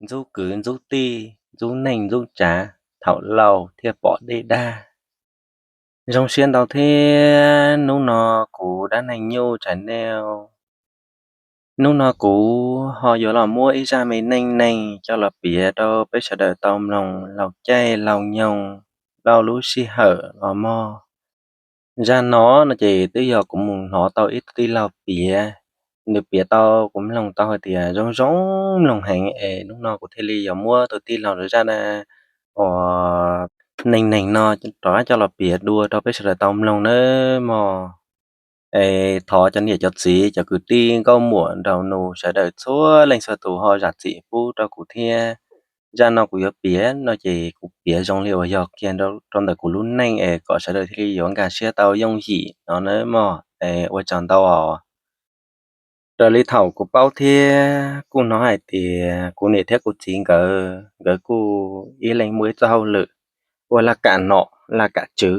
Ntxub kwv ntxub tij, ntxub neej ntxub tsav, thaum laus thiaj pom dej dag. Zoo siab ntau thiab, hnub no kuv Dab Neeg Nyuj Channel, hnub no kuv ho yuav los muab ib zaj me neej neeg coj los piav rau peb sawv daws tau mloog laug caij laug nyoog, laug lub sij hawm los mog. Zaj no no ces twb yog kuv mus hnov tau ib tug tij laug piav, nws piav tau kuv mloog tau hais tias zoo zoo mloog heev es hnub no kuv thiaj li yuav muab tus tij laug zaj uas neej neeg no rov qab coj los piav dua rau peb sawv daws tau mloog nawb mog. Es thov cov niam cov txiv cov kwv tij nkauj muam nraug nus sawv daws txhua leej txhua tus ho zam txim pub rau kuv thiab. Zaj no kuv yuav piav no ces kuv piav zoo li uas yog kiag rau ntawm kuv lub neej es kom sawv daws thiaj li yuav nkag siab tau yooj yim no nawb mog. Es ua tsaug ntau os. Raws li thaum kuv paub thiab kuj hnov hais tias kuv niam thiab kuv txiv nkawd, nkawd kuj ib leeg muaj ib txoj hauj lwm ua laj kam nom laj kam tswv,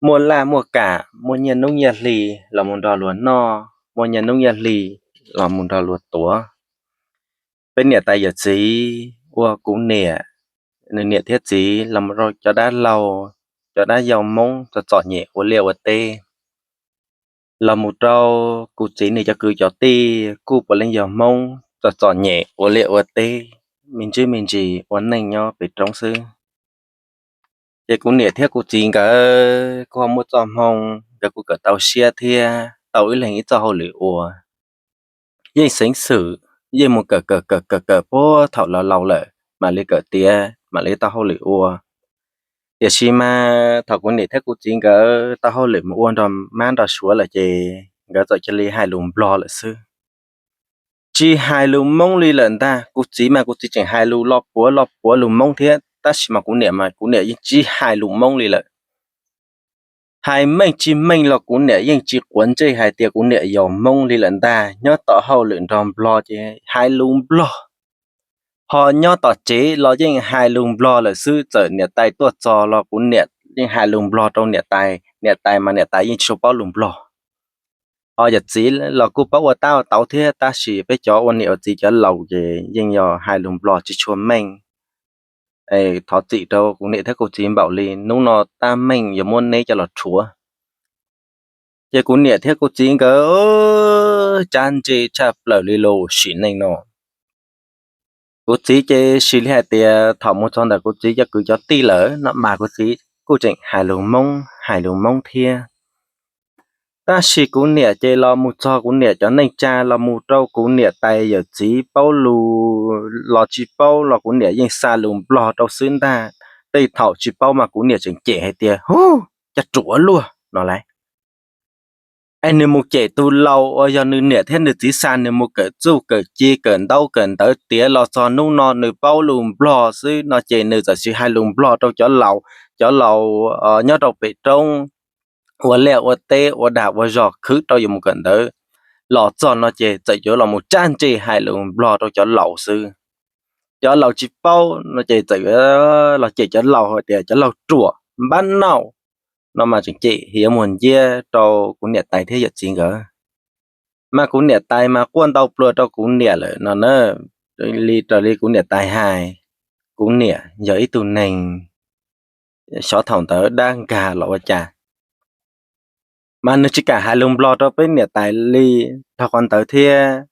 muaj laj muaj kam, muaj nyiaj hnub nyiaj hli los mus nrog luag noj, muaj nyiaj hnub nyiaj hli los mus nrog luag tuav. Peb niam tais yawm txiv uas kuv niam, nws niam thiab txiv los mus rau cov dab laug, cov dab yau Hmoob txom txom nyem ua liaj ua teb, los mus rau kuv txiv nws cov kwv cov tij kuj puav leej yog Hmoob txom txom nyem ua liaj ua teb, me ntsis me ntsis ua neej nyob pem roob xwb. Ces kuv niam thiab kuv txiv nkawd kuj ho muaj txoj hmoo, nkawd kuj kawm tau siab thiab tau ib leeg ib txoj hauj lwm ua. Yeej xeev xwm, yeej mus kawm kawm kawm kawm kawm puag thaum laus laus lawm mam li kawm tiav mam li tau hauj lwm ua. Tiam sis mas thaum kuv niam thiab kuv txiv nkawd tau hauj lwm mus ua nrog mab nrog suav lawm ces nkawd txawm cia li hais lus Nplog lawm xwb. Tsis hais lus Hmoob li lawm ntag. Kuv txiv mas kuv txiv tseem hais lus lo puav lo puav lus Hmoob thiab, tab sis mas kuv niam mas kuv niam yeej tsis hais lus Hmoob li lawm. Hais meej tsis meej los kuv niam yeej tsis quav ntsej hais tias kuv niam yog Hmoob li lawm ntag. Nyob tom hauj lwm nrog Nplog ces hais lus Nplog, ho nyob tom tsev los yeej hais lus Nplog lawm xwb. Txawm niam tais tuaj txog los kuv niam yeej hais lus Nplog rau niam tais, niam tais mas niam tais yeej tsis paub lus Nplog. Ho yawm txiv los kuj paub ua tab ua tauv thiab, tab sis peb cov ua niam ua txiv cov laus ces yeej yog hais lus Nplog tsis tshua meej. Thov txim rau kuv niam thiab kuv txiv npaum li, hnub no tab meeg yuav muab neb coj los rhuav. Ces kuv niam thiab kuv txiv nkawd tsab ntse tshaj plaws li lus sim neej no. Kuv txiv ces sim li hais tias thaum mus txog ntawm kuv txiv cov kwv cov tij lawm no mas kuv txiv kuj tseem hais lus Hmoob, hais lus Hmoob thiab. Tab sis kuv niam ces los mus txog kuv niam cov neej tsa los mus rau kuv niam tais yawm txiv paub lus los tsis paub los kuv niam yeej xa lus Nplog rau xwb ntag. Tej thaum tsis paub mas kuv niam tseem cem hais tias, Hu, cas ruam luaj no lauj. Es nws mus cem tus laus uas yog nws niam thiab nws txiv xa nws mus kawm txuj kawm ci kawm ntaub kawm ntawv tiav los txog hnub no nws paub lus Nplog xwb no ces nws txawm sis hais lus Nplog rau cov laus, cov laus nyob rau pem roob ua liaj ua teb ua dag ua zog khwv rau yuav mus kawm ntawv. Los txog no ces txawm yuav los mus tsab ntse hais lus Nplog rau cov laus xwb. Cov laus tsis paub no ces txawm los cem cov laus hais tias cov laus ruam npab nauj no mas tseem cem hiav muag nciab rau kuv niam tais thiab yawm txiv nkawd. Mas kuv niam tais mas quaj ntau plua rau kuv niam lawm no na. Li raws li kuv niam tais hais, kuv niam yog ib tug neeg xyov thaum ntawd dab nkag los ua cas, mas nws tsis kam hais lus Nplog rau peb niam tais li dhau qhov ntawd thiab.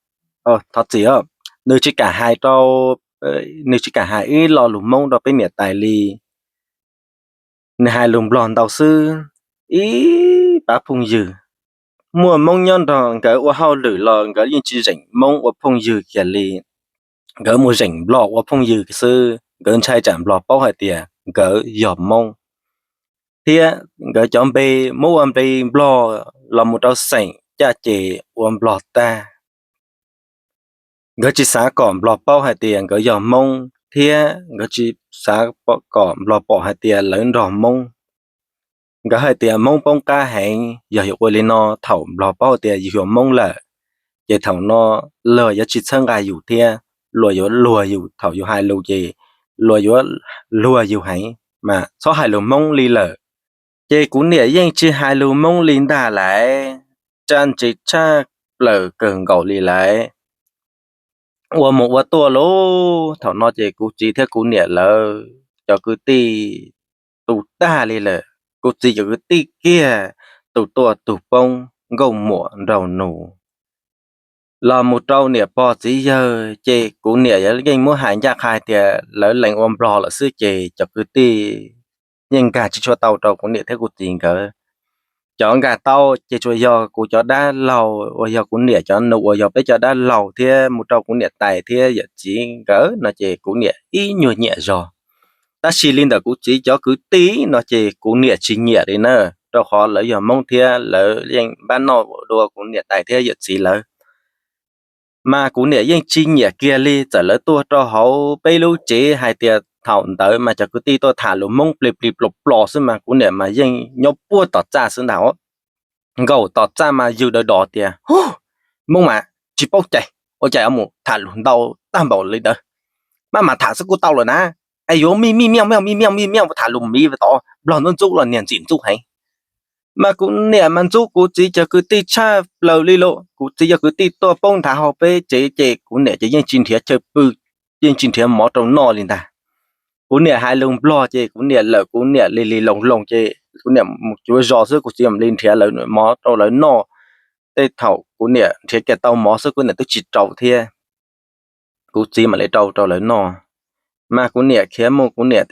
Thov txim, nws tsis kam hais rau, nws tsis kam hais ib lo lus Hmoob rau peb niam tais li. Nws hais lus Nplog ntau xwb. Ib pab phooj ywg, muaj Hmoob nyob nrog nkawd ua hauj lwm los nkawd yeej tsis zeem Hmoob ua phooj ywg kiag li. Nkawd mus zeem Nplog ua phooj ywg xwb, nkawd ntshai tsam Nplog paub hais tias nkawd yog Hmoob. Thiab nkawd cov npe muab ua npe Nplog los mus rau xeem caj ces ua Nplog tag. Nkawd tsis xav kom Nplog paub hais tias nkawd yog Hmoob thiab nkawd tsis xav kom Nplog pom hais tias lawv nrog Hmoob. Nkawd hais tias Hmoob poob qab heev, yog yuav ua li no thaum Nplog paub hais tias yus yog Hmoob lawm, ces thaum no luag yuav tsis txhawb nqa yus thiab, luag yuav luag yus thaum yus hais lus ces luag yuav luag yus heev mas txhob hais lus Hmoob li lawm. Ces kuv niam yeej tsis hais lus Hmoob li ntag lauj, tsab ntse tshaj plaws kawg nkaus li lauj. ua mus ua tuaj lauj. Thaum no ces kuv txiv thiab kuv niam lawv cov kwv tij tu tag li lawm, kuv txiv cov kwv tij kiag tu tuaj tu poob, nkauj muam nraug nus los mus rau niam pog txiv yawg, ces kuv niam yeej muab hais ncaj qha tias lawv lees ua nplog lawm xwb, ces cov kwv tij yeej nkag tsis tshua tau rau kuv niam thiab kuv txiv nkawd. Cov nkag tau ces tsuas yog kuv cov dab laug uas yog kuv niam cov nus uas yog peb cov dab laug thiab mus rau kuv niam tais thiab yawm txiv nkawd no ces kuv niam ib nyuag nyiam zog. Tab sis li ntawm kuv txiv cov kwv tij no ces kuv niam tsis nyiam li na, rau qhov lawv yog Hmoob thiab lawv yeej npab noj dua kuv niam tais thiab yawm txiv lawv. Mas kuv niam yeej tsis nyiam kiag li, txawm lawv tuaj rau hauv peb lub tsev hais tias thaum ntawd mas cov kwv tij tuaj tham lus Hmoob plig plig plos plos xwb mas kuv niam mas yeej nyob puag tom txaj xwb ntag. Nkaum tom txaj mas yws daws dos tias, Hub, Hmoob mas tsis paub cai, ua cas yuav mus tham lus ntau tag npaum li ntawd? Maj mam tham xwb kuj tau lawm na. Es yuav mij mij miaj miaj mij miaj mij miaj tham lus miv tod, nplog ntxub ntxub los niag ntxim ntxub heev. Mas kuv niam mas ntxub kuv txiv cov kwv tij tshaj plaws li lauj. Kuv txiv cov kwv tij tuaj poob nthav hauv peb tsev ces kuv niam ces yeej tsis nrhiav chaw pw, yeej tsis nrhiav mov rau noj li ntag. Kuv niam hais lus nplog ces kuv niam lawm kuv niam li li loos loos ces kuv niam mus cuav zos xwb, kuv txiv mam li nrhiav lawv mov rau lawv noj. Tej thaum kuv niam nrhiav kiag tau mov xwb kuv niam twb tsis rau thiab, kuv txiv mam li rau rau lawv noj. Mas kuv niam khiav mus kuv niam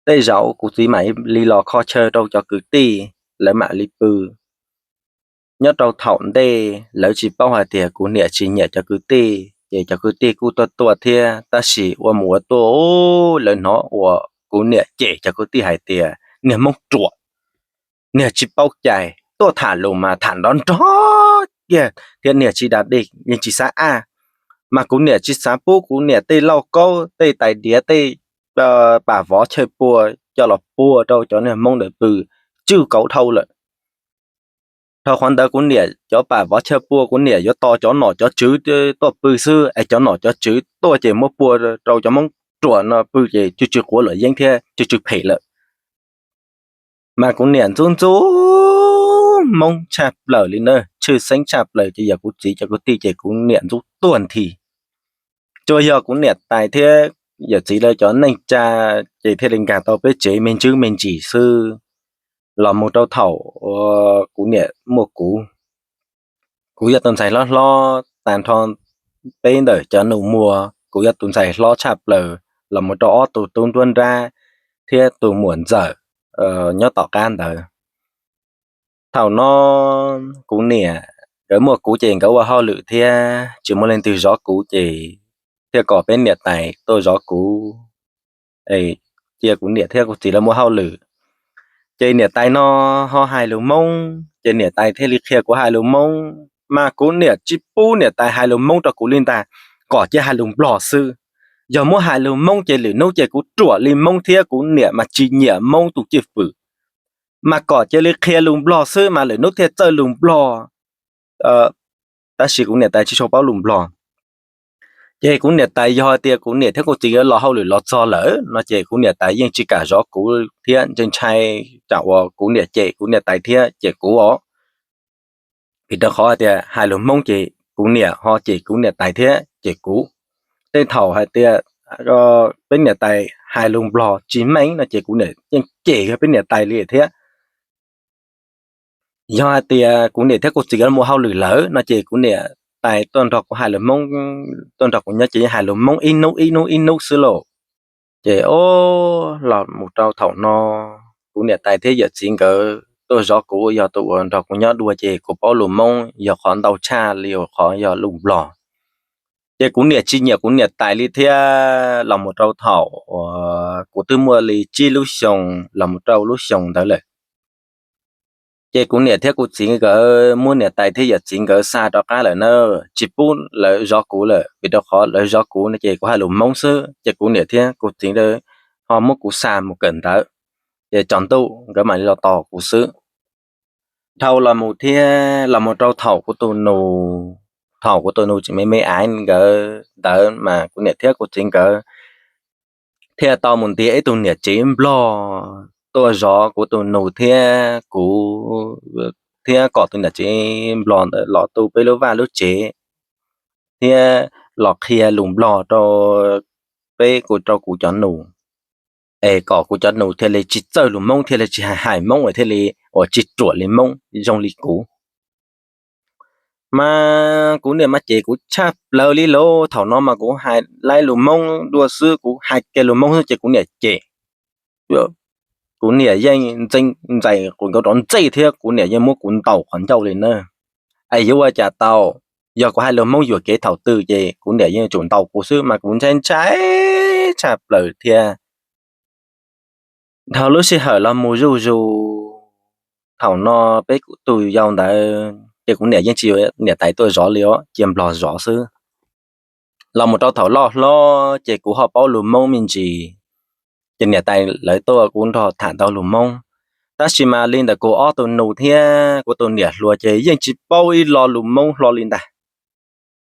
tej zaum kuv txiv mam li los kho chaw rau cov kwv tij, lawv mam li pw. Nyob rau thaum ntej lawv tsis paub hais tias kuv niam tsis nyiam cov kwv tij, ces cov kwv tij kuj tuaj tuaj thiab, tab sis ua mus ua tuaj lawv hnov uas kuv niam cem cov kwv tij hais tias niag Hmoob ruam, niag tsis paub cai, tuaj tham lus mas tham nrov nrov kiag thiab niag tsis da dej yeej tsis xav ab. Mas kuv niam tsis xav pub kuv niam tej lauj kaub tej tais diav tej pam vov chaw pua coj los pua rau cov niag Hmoob ntawd pw, tswj kauv dhau lawm. Dhau qhov ntawd kuv niam cov pam vov chaw pua kuv niam yuav tos cov nom cov tswv tuaj pw xwb, es cov nom cov tswv tuaj ces muab pua rau cov Hmoob ruam no pw ces tsw tsw quav luam yeeb thiab tsw tsw phem lawm. Mas kuv niam ntxub ntxub Hmoob tshaj plaws li na, tshwj xeeb tshaj plaws ces yog kuv txiv cov kwv tij ces kuv niam ntxub tuag nthi. Tsuas yog kuv niam tais thiab yawm txiv lawv cov neej tsa ces thiaj li nkag tau peb tsev me ntsis me ntsis xwb. Los mus rau thaum kuv niam muaj kuv, kuv yog tus ntxhais hlob hlob tas nrho peb ntawm cov nus muag, kuv yog tus ntxhais hlob tshaj plaws los mus rau ob tug tub nruab nrab thiab tus muam ntxawm nyob tom qab ntawd. Thaum no kuv niam nkawd muaj kuv ces nkawd ua hauj lwm thiab tsis muaj leej twg zov kuv ces thiaj kom peb niam tais tuaj zov kuv, cia kuv niam thiab kuv txiv lawv muaj hauj lwm. Ces niam tais no ho hais lus Hmoob ces niam tais thiaj li qhia kuv hais lus Hmoob, mas kuv niam tsis pub niam tais hais lus Hmoob rau kuv li ntag, kom cia hais lus Nplog xwb. Yog muab hais lus Hmoob ces lwm hnub ces kuv ruam li Hmoob thiab kuv niam mas tsis nyiam Hmoob tus cwj pwm. Mas kom cia li qhia lus Nplog xwb mas lwm hnub thiaj txawj lus Nplog. Tab sis kuv niam tais tsis tshua paub lus Nplog. Ces kuv niam tais yog tias kuv niam thiab kuv txiv los hauj lwm los txog lawm no ces kuv niam tais yeej tsis kam zov kuv thiab ntshai ntshai tsam uas kuv niam cem kuv niam tais thiab cem kuv os. Vim rau qhov hais tias hais lus Hmoob ces kuv niam ho cem kuv niam tais thiab cem kuv. Tej thaum hais tias peb niam tais hais lus Nplog tsis meej no ces kuv niam yeej cem peb niam tais li thiab. Yog hais tias kuv niam thiab kuv txiv mus hauj lwm lawm no ces kuv niam tais tuaj nrog kuv hais lus Hmoob, tuaj nrog kuv nyob ces yeej hais lus Hmoob ib hnub ib hnub ib hnub xwb lauj. Ces o, los mus rau thaum no kuv niam tais thiab yawm txiv nkawd tuaj zov kuv, yog tus uas nrog kuv nyob dua ces kuv paub lus Hmoob yog qhov ntau tshaj li qhov yog lus Nplog. Ces kuv niam tsis nyiam kuv niam tais li thiab los mus rau thaum uas kuv twb muaj li tsib lub xyoo los mus rau lub xyoo ntawd lawm. Ces kuv niam thiab kuv txiv nkawd muab niam tais thiab yawm txiv nkawd xa rov qab lawm na, tsis pub lawv zov kuv lawm, vim rau qhov lawv zov kuv no ces kuv hais lus Hmoob xwb, ces kuv niam thiab kuv txiv ho muab kuv xa mus kawm ntawv, ces tsaus ntuj nkawd mam li los tos kuv xwb. Dhau los mus thiab los mus rau thaum kuv tus nus, thaum kuv tus nus tseem me me aiv nkawd ntawd mas kuv niam thiab kuv txiv nkawd thiaj tau mus ntiav ib tug niam tsev Nplog tuaj zov kuv tus nus thiab kuv, thiab kom tus niam tsev Nplog ntawd los tu peb lub vaj lub tsev thiab los qhia lus Nplog rau peb, kuv rau kuv cov nus, es kom kuv cov nus thiaj li tsis txawj lus Hmoob, thiaj li tsis hais hais Hmoob, thiaj li uas tsis ruam li Hmoob zoo li kuv. Mas kuv niam mas cem kuv tshaj plaws li lauj. Thaum no mas kuv hais lais lus Hmoob dua xwb, kuv hais kiag lus Hmoob xwb ces kuv niam cem. Kuv niam yeej ntxais quas nkaus rov ntxej thiab kuv niam yeej muab kuv ntaus qhov ncauj li na. Es yuav ua cas tau, yog kuv hais lus Hmoob yuam kev thaum twg ces kuv niam yeej tsum ntaus kuv xwb, mas kuv ntshai ntshai tshaj plaws thiab. Dhau lub sij hawm los mus zuj zus, thaum no peb kuj tus yau ntawd ces kuv niam yeej tsis yuav niam tais tuaj zov li os, cia Nplog zov xwb. Los mus rau thaum loj hlob ces kuv ho paub lus Hmoob me ntsis, ces niam tais lawv tuaj kuv nrog tham ntau lus Hmoob. Tab sis mas li ntawm kuv ob tug nus thiab kuv tus niam hluas ces yeej tsis paub ib lo lus Hmoob hlo li ntag.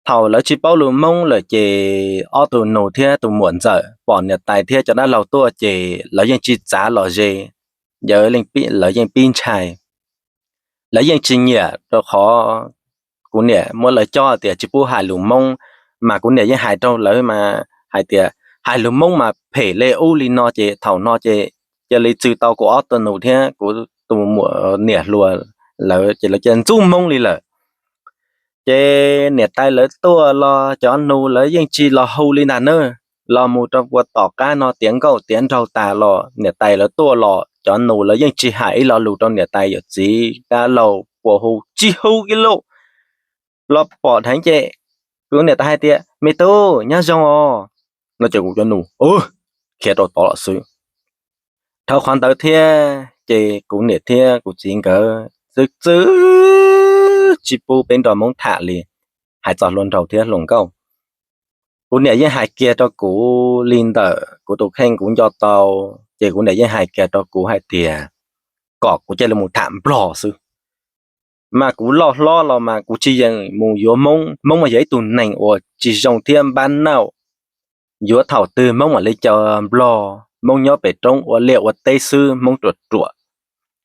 Thaum lawv tsis paub lus Hmoob lawm ces ob tug nus thiab tus muam ntxawm pom niam tais thiab cov dab laug tuaj ces lawv yeej tsis txav los ze, lawv yeej pib ntshai. Lawv yeej tsis nyiam rau qhov kuv niam muab lawv cob tias tsis pub hais lus Hmoob, mas kuv niam yeej hais rau lawv mas hais tias hais lus Hmoob mas phem li ub li no ces thaum no ces cia li txwv tau kuv ob tug nus thiab kuv tus muam niam hluas lawv ces lawv cia ntxub Hmoob li lawm. Ces niam tais lawv tuaj los cov nus lawv yeej tsis los hu li ntag na. Los mus rau puag tom qab no tiav nkauj tiav nraug tas los niam tais lawv tuaj los cov nus lawv yeej tsis hais ib lo lus rau niam tais yawm txiv dab laug puas hu tsis hu kiag lauj. Los pom dheev ces kuv niam tais hais tias me tub nyob zoo os, no ces kuv cov nus khiav rau tod lawm xwb. Dhau qhov ntawd thiab ces kuv niam thiab kuv txiv nkawd txwv txwv tsis pub peb nrog Hmoob tham li, hais txog hluas nraug thiab hluas nkauj. Kuv niam yeej hais kiag rau kuv li ntawm kuv tus kheej kuv nco tau, ces kuv niam yeej hais kiag rau kuv hais tias kom kuv cia li mus tham Nplog xwb. Mas kuv loj hlob los mas kuv tsis yeem mus yuav Hmoob, Hmoob mas yog ib tug neeg uas tsis zoo thiab npab nauj. Yuav thaum twg Hmoob mam li caw Nplog, Hmoob nyob pem roob ua liaj ua teb xwb, Hmoob ruam ruam,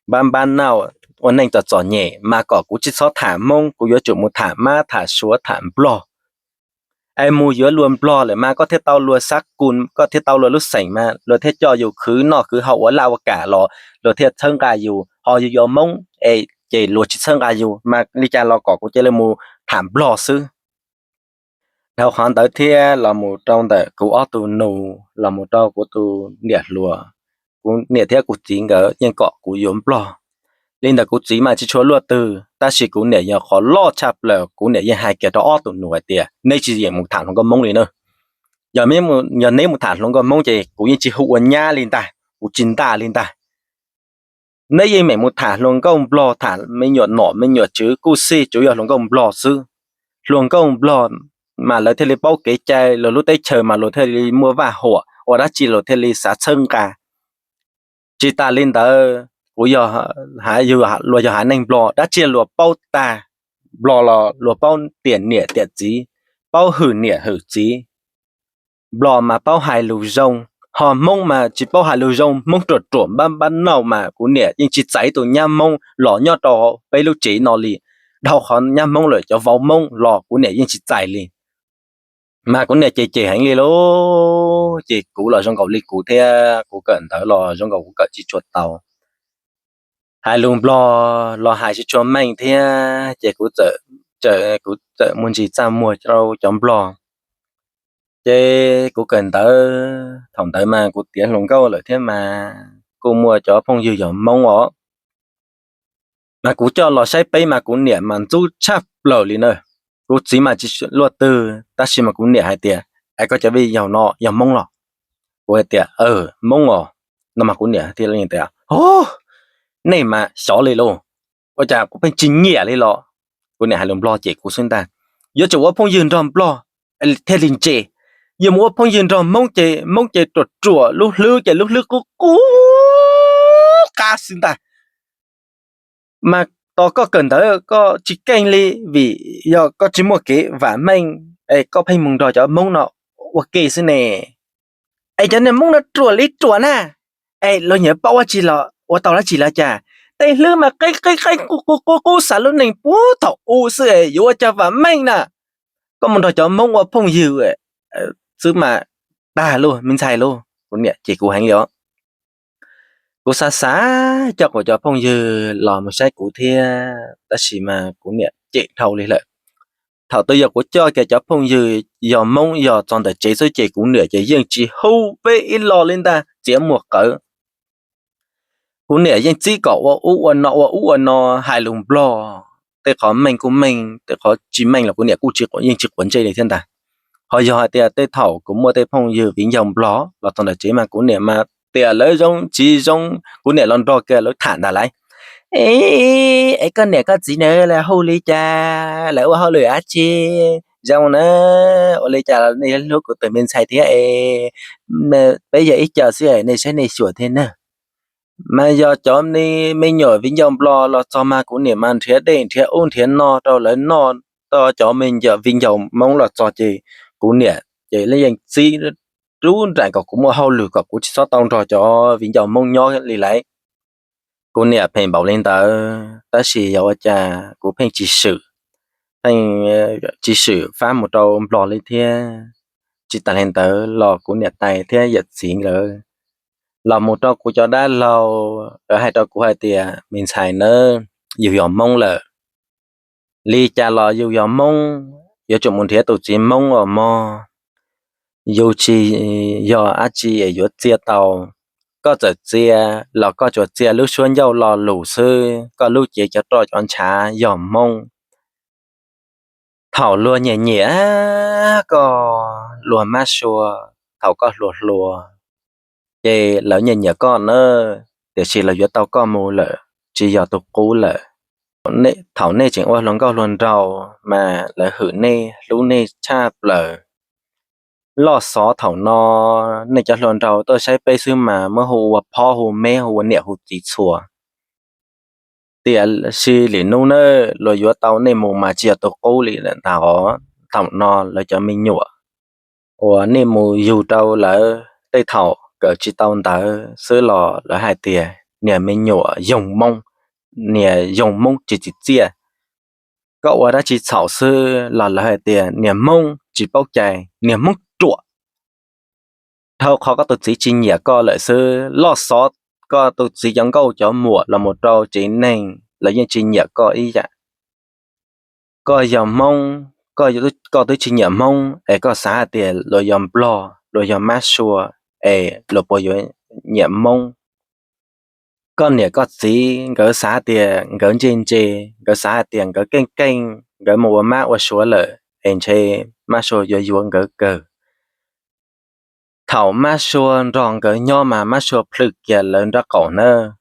npab npab nauj, ua neej txom txom nyem, mas kom kuv tsis txhob tham Hmoob, kuv yuav tsum mus tham Mab tham Suav tham Nplog. Es mus yuav luag Nplog lawm mas koj thiaj tau luag xab kus, koj thiaj tau luag lub xeem mas luag thiaj coj yus khwv noj khwv haus ua laj ua kam los luag thiaj txhawb nqa yus. Ho yus yuav Hmoob es ces luag tsis txhawb nqa yus, mas li cas los kom kuv cia li mus tham Nplog xwb. Dhau qhov ntawd thiab los mus rau ntawm kuv ob tug nus los mus rau kuv tus niam hluas, kuv niam thiab kuv txiv nkawd yeej kom kuv yuav Nplog. Li ntawd kuv txiv mas tsis tshua luaj twg, tab sis kuv niam yog qhov loj tshaj plaws, kuv niam yeej hais kiag rau ob tug nus hais tias neb tsis yeem mus tham hluas nkauj Hmoob li na. Yog neb mus tham hluas nkauj Hmoob ces kuv yeej tsis hu ua nyab li ntag, kuv tsis ntaj li ntag. Neb yeej meem mus tham hluas nkauj Nplog, tham me nyuam nom me nyuam tswv kuj xij, tsuas yog hluas nkauj Nplog xwb. Hluas nkauj Nplog mas lawv thiaj li paub kev cai, luag lub teb chaws mas luag thiaj li muaj vaj huam, ua dab tsi luag thiaj li xav txhawb nqa. Tsis tas li ntawd, kuv yog, luag yog haiv neeg Nplog, dab tsi luag paub tag. Nplog los luag paub tiam niam tiam txiv, paub hwm niam hwm txiv. Nplog mas paub hais lus zoo, ho Hmoob mas tsis paub hais lus zoo, Hmoob ruam ruam npab npab nauj mas kuv niam yeej tsis txais ib tug nyab Hmoob los nyob rau peb lub tsev no li. Dhau qhov nyab Hmoob lawm cov vauv Hmoob los kuv niam yeej tsis txais li. Mas kuv niam ces cem heev li lauj, ces kuv los zoo nkaus li kuv thiab kuv kawm ntawv los zoo nkaus kuv kawm tsis tshua tau. Hais lus Nplog los hais tsis tshua meej thiab ces kuv txawm, kuv txawm muaj ntsis txaj muag rau cov Nplog. Ces kuv kawm ntawv thaum ntawd mas kuv tiav hluas nkauj lawm thiab mas kuj muaj cov phooj ywg yog Hmoob os. Mas kuv coj los saib peb mas kuv niam mas ntxub tshaj plaws li na. Kuv txiv mas tsis luaj twg tab sis mas kuv niam hais tias, es koj cov viv ncaus no yog Hmoob los? Kuv hais tias, Hmoob os. No mas kuv niam tias, nej mas xyov li lauj, ua cas kuv pheej tsis nyiam li los? Kuv niam hais lus Nplog cem kuv xwb ntag. Yuav tsum ua phooj ywg nrog Nplog thiaj li ntse. Yuav mus ua phooj ywg nrog Hmoob ces Hmoob ces ruam ruam, lub hlwb ces lub hlwb qub qub qab xwb ntag. Mas tos koj kawm ntawv koj tsis keej li, vim yog koj tsis muaj kev vam meej es koj pheej mus nrog cov Hmoob no ua ke xwb ne. Es cov niag Hmoob no ruam li ruam na, es luag nyiam paub dab tsi los ua tau dab tsi los cas? Tej hlwb mas qeb qeb qeb qub qub qub xav lub neej puag thaum u xwb es yuav ua cas vam meej na. koj mus nrog cov Hmoob ua phooj ywg xwb mas tag lug me ntxhais lug. Kuv niam cem kuv heev li os. Kuv xav xav coj kuv cov phooj ywg los mus saib kuv thiab, tab sis mas kuv niam cem dhau li lawm. Thaum twg yog kuv coj kiag cov phooj ywg yog Hmoob yog txog ntawm tsev xwb ces kuv niam ces yeej tsis hu peb ib lo li ntag, txiav muag qawv. Kuv niam yeej txib kom ua ub ua no, ua ub ua no, hais lus Nplog, tej qhov meej kuj meej, tej qhov tsis meej los kuv niam kuj yeej tsis quav ntsej li thiab ntag. Ho yog hais tias tej thaum kuv muaj tej phooj ywg viv ncaus Nplog los txog ntawm tsev mas kuv niam mas tias lawv zoo tsis zoo, kuv niam los nrog kiag lawv tham ntag lauj. Es koj niam koj txiv na hu li cas, lawv ua hauj lwm dab tsi? Zoo na, ua li cas nej hlub kuv tus me ntxhais thiab es peb yog ib co xwb nej saib nej xyuas thiab na. Mas yog cov me nyuam viv ncaus Nplog los txog mas kuv niam mas nrhiav dej nrhiav ub nrhiav no rau lawv noj, rau cov me nyuam viv ncaus Hmoob los txog ces kuv niam ces yeej txib rub nraim kom kuv muaj hauj lwm kom kuv tsis txhob tau nrog cov viv ncaus Hmoob nyob li lawm. Kuv niam phem npaum li ntawd tab sis yog ua cas kuv pheej tsis swm, pheej tsis swm fab mus rau Nplog li thiab. Tsis tas li ntawd los kuv niam tais thiab yawm txiv nkawd los mus rau kuv cov dab laug, lawv hais rau kuv hais tias me ntxhais nawb, yus yog Hmoob lawm, li cas los yus yog Hmoob, yuav tsum mus nrhiav tus txiv Hmoob os mog. Yus tsis yog dab tsi es yuav txia tau. Koj txawm txia los koj tsuas txia lub suab ncauj lo lus xwb, koj lub cev cov roj cov ntshav yog Hmoob. Thaum luag nyiam nyiam koj, luag mab sua, thaum koj hluas hluas ces lawv nyiam nyiam koj na, tiam sis lawv yuav tau koj mus lawm, tsis yog tus qub lawm. Thaum nej tseem ua hluas nkauj hluas nraug mas lawv hwm nej hlub nej tshaj plaws. Loj xov thaum no nej cov hluas nraug tuaj saib peb xwb mas muab hu ua phob hu meb hu ua niam hu txiv txhua. Tiam sis lwm hnub na luag yuav tau nej mus mas tsis yog tus qub li lawm ntag os. Thaum no lawv cov me nyuam uas nej mus yug rau lawv tej thaum kawm tsis tau ntawv xwb los lawv hais tias niag me nyuam yoog Hmoob, niag yoog Hmoob tsis txiv txiaj. Koj ua dab tsi txhaum xwb los lawv hais tias niag Hmoob tsis paub cai, niag Hmoob ruam. Dhau qhov koj tus txiv tsis nyiam koj lawm xwb, loj xov koj tus txiv cov nkauj cov muam los mus rau tsev neeg lawv yeej tsis nyiam koj ib yam. Koj yog Hmoob, koj twb tsis nyiam Hmoob es koj xav hais tias luag yog Nplog, luag yog mab sua es luag puas yuav nyiam Hmoob? Koj niam koj txiv nkawd xav hais tias nkawd ntse ntse, nkawd xav hais tias nkawd keej keej, nkawd mus ua mab ua suav lawm es ntshe mab sua yuav yuav nkawd kawg. Thaum mab sua nrog nkawd nyob mas mab sua plhws kiag lawv nraub qaum nawb.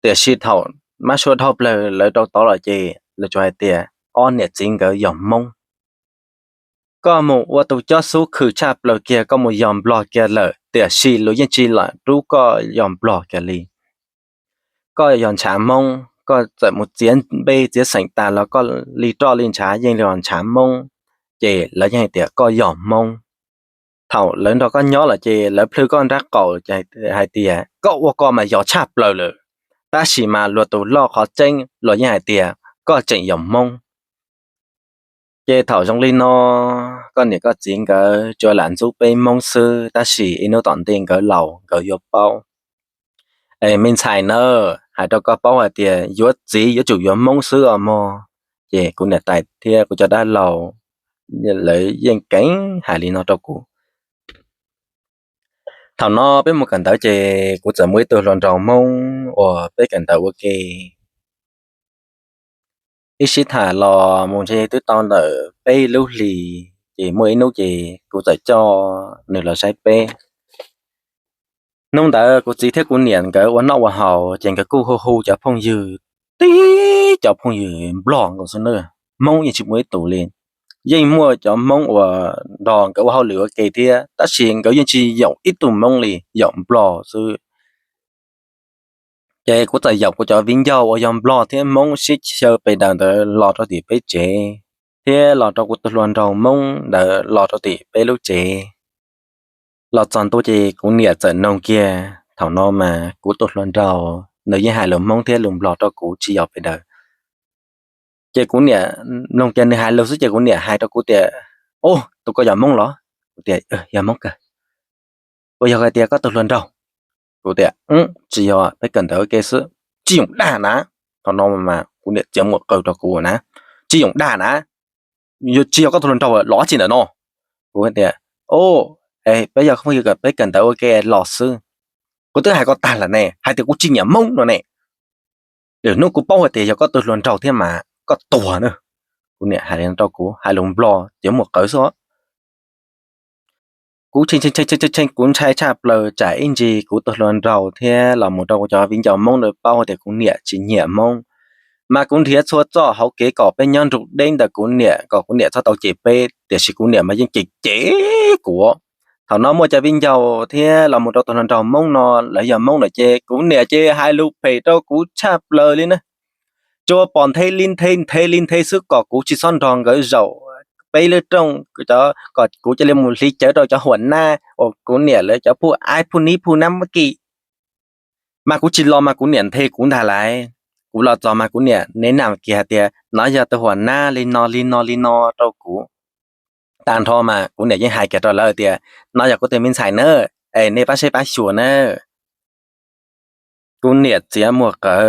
Tiam sis thaum mab sua dhau plaws lawv rau tod los ces lawv tsuas hais tias ob niam txiv nkawd yog Hmoob. Koj mus ua tus cob xub khwm tshaj plaws kiag, koj mus yog Nplog kiag lawm, tiam sis luag yeej tsis lam rub koj yog Nplog kiag li. Koj yog ntshav Hmoob, koj txawm mus txiav npe txiav xeem tas los koj li roj li ntshav yeej yog ntshav Hmoob, ces lawv yeej hais tias koj yog Hmoob. Thaum lawv nrog koj nyob lawm ces lawv plhws koj nraub qaum hais tias koj ua ko mas yog tshaj plaws lawm, tab sis mas luag tus loj qhov tseeb luag yeej hais tias koj tseem yog Hmoob. Ces thaum zoo li no, koj niam koj txiv nkawd tsuas lam ntxub peb Hmoob xwb, tab sis ib hnub tom ntej nkawd laus nkawd yuav paub. Es me ntxhais nawb, hais rau koj paub hais tias yuav txiv yuav tsum yuav Hmoob xwb os mog. Ces kuv niam tais thiab kuv cov dab laug lawv yeej keev hais li no rau kuv. Thaum no peb mus kawm ntawv ces kuv txawm muaj ib tug hluas nraug Hmoob uas peb kawm ntawv ua ke. Ib sib tham los mus ntshe twb tau ntawm peb lub hlis, ces muaj ib hnub ces kuv txawm coj nws los saib peb. Hnub ntawd kuv txiv thiab kuv niam nkawd ua noj ua haus ces nkawd kuj hu hu cov phooj ywg, tib cov phooj ywg Nplog nkaus xwb na, Hmoob yeej tsis muaj ib tus li. Yeej muaj cov Hmoob uas nrog nkawd ua hauj lwm ua ke thiab, tab sis nkawd yeej tsis yaum ib tug Hmoob li, yaum Nplog xwb. Ces kuv txawm yaum kuv cov viv ncaus uas yog Nplog thiab Hmoob sib xyaw pes daws ntawd los rau tim peb tsev, thiab los rau kuv tus hluas nraug Hmoob ntawd los rau tim peb lub tsev. Los txog ntua ces kuv niam txawm noog kiag, thaum no mas kuv tus hluas nraug nws yeej hais lus Hmoob thiab lus Nplog rau kuv tsis yog pes daws. Ces kuv niam mloog kiag nws hais lus xwb ces kuv niam hais rau kuv tias, Tus koj yog Hmoob los? Kuv tias yog Hmoob kawg. Puas yog hais tias koj tus hluas nraug? Kuv tias tsis yog, peb kawm ntawv ua ke xwb. Tsis yoom dag na. Thaum no mas kuv niam txiav muag qw rau kuv na, tsis yoom dag na, tsis yog koj tus hluas nraug los tsis ntawm no. Kuv tias o, peb yog phooj ywg, peb kawm ntawv ua ke los xwb. Kuv twb hais koj tag lawm ne, hais tias kuv tsis nyiam Hmoob no ne. Lwm hnub kuv paub hais tias yog koj tus hluas nraug thiab mas koj tuag na. Kuv niam hais rau kuv hais lus Nplog txiav muag qw xwb. Kuv tshee tshee kuv ntshai tshaj plaws tsam ib ntsis kuv tus hluas nraug thiab los mus rau kuv cov viv ncaus Hmoob ntawd paub tias kuv niam tsis nyiam Hmoob. Mas kuv nrhiav txhua txoj hauv kev kom peb nyob nrug deb ntawm kuv niam kom kuv niam txhob tau cem peb, tiam sis kuv niam mas yeej cem cem kuv. Thaum no muaj cov viv ncaus thiab los mus rau tus hluas nraug Hmoob no, lawv yog Hmoob lawm ces kuv niam ces hais lus phem rau kuv tshaj plaws li na. Tsuas pom nthe li nthe nthe li nthe xwb kom kuv tsis txhob nrog nkawd zaum peb lub rooj, kom kuv cia li mus hliv cawv rau cov huam nab uas kuv niam lawv cov phuj aib phuj nib phuj nab muab kim. Mas kuv tsis los mas kuv niam nthe kuv ntag lauj. Kuv los txog mas kuv niam neb nam kiag hais tias no yog tus huam nab li no li no li no rau kuv. Tag nrho mas kuv niam yeej hais kiag rau lawv tias no yog kuv tus me ntxhais na, es nej pab saib pab xyuas na. Kuv niam txiav muag qawv,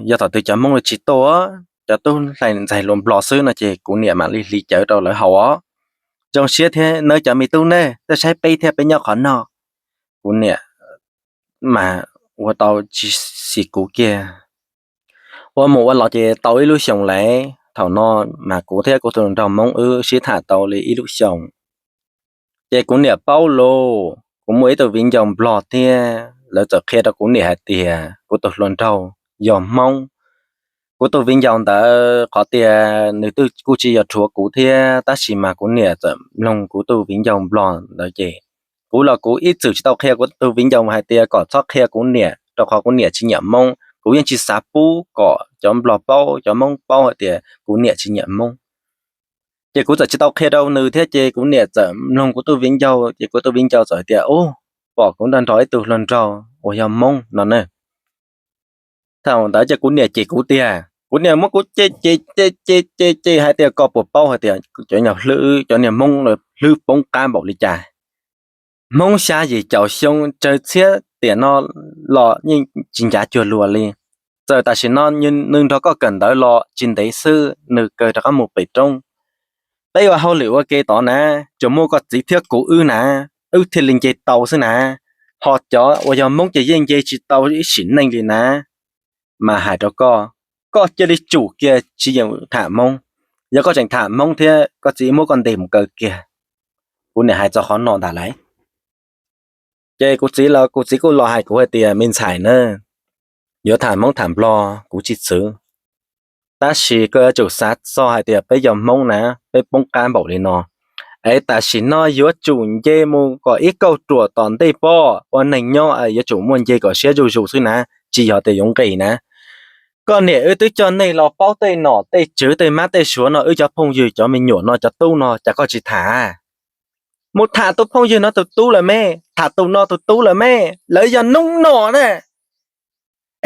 yog thaum twg cov Hmoob lawv tsis tuaj, cov tub hlais ntxaig hluas Nplog xwb no ces kuv niam mam li hliv cawv rau lawv haus os. Zoo siab thiab nawb cov me tub ne, tuaj saib peb thiab peb nyob qhov no. Kuv niam mas ua tau tsis xis kuv kiag. Ua mus ua los ces tau ib lub xyoos lawm, thaum no mas kuv thiab kuv tus hluas nraug Hmoob wb sib tham tau li ib lub xyoos. Ces kuv niam paub los kuv muaj ib tug viv ncaus Nplog thiab, lawv txawm qhia rau kuv niam hais tias kuv tus hluas nraug yog Hmoob. Kuv tus viv ncaus ntawd qhov tias nws twb kuj tsis yog rhuav kuv thiab, tab sis mas kuv niam txawm mloog kuv tus viv ncaus Nplog ntawd ces kuv los kuv ib txwm tsis tau qhia kuv tus viv ncaus hais tias kom txhob qhia kuv niam, rau qhov kuv niam tsis nyiam Hmoob. Kuv yeej tsis xav pub kom cov Nplog paub, cov Hmoob paub hais tias kuv niam tsis nyiam Hmoob. Ces kuv txawm tsis tau qhia rau nws thiab, ces kuv niam txawm mloog kuv tus viv ncaus, ces kuv tus viv ncaus txawm hais tias u, pom kuv nrog nrog ib tug hluas nraug uas yog Hmoob no na. Thaum ntawd ces kuv niam cem kuv tiag, kuv niam muab kuv cem cem cem cem cem cem hais tias koj puas paub hais tias cov nyuag hlwb, cov niag Hmoob hlwb poob qab npaum li cas. Hmoob xya yim caum xyoo tsawg txhiab tiam no los yeej tsis ncav cuag luag li. Txawm tam sim no nws nrog koj kawm ntawv los tsis ntev xwb nws kawg rov qab mus pem roob. Peb ua hauj lwm ua ke tod na, tsuas muaj koj txiv thiab kuv wb na, wb thiaj li nce tau xwb na. Ho cov uas yog Hmoob ces yeej nce tsis tau ib sim neej li na. Mas hais rau koj, koj cia li tsum kiag tsis yeem tham Hmoob. Yog koj tseem tham Hmoob thiab koj txiv muab koj ntes mus kaw kiag. Kuv niam hais txog qhov no ntag lauj. Ces kuv txiv los kuv txiv kuj los hais kuv hais tias me ntxhais na, yuav tham Hmoob tham Nplog kuv tsis txwv, tab sis koj yuav tsum xav txog hais tias peb yog Hmoob na, peb poob qab npaum li no, es tam sim no yuav tsum nce mus kom ib kauj ruam tom ntej pob ua neeg nyob, yuav tsum muaj nce kom siab zuj zus xwb na, tsis yog tias yuav nqis na. Koj niam wb twb coj nej los paub tej nom tej tswv tej mab tej suav no, wb cov phooj ywg cov me nyuam no cov tub no cas koj tsis tham? Mus tham tus phooj ywg no tus tub lawm me, tham tus no tus tub lawm me, lawv yog noob no na.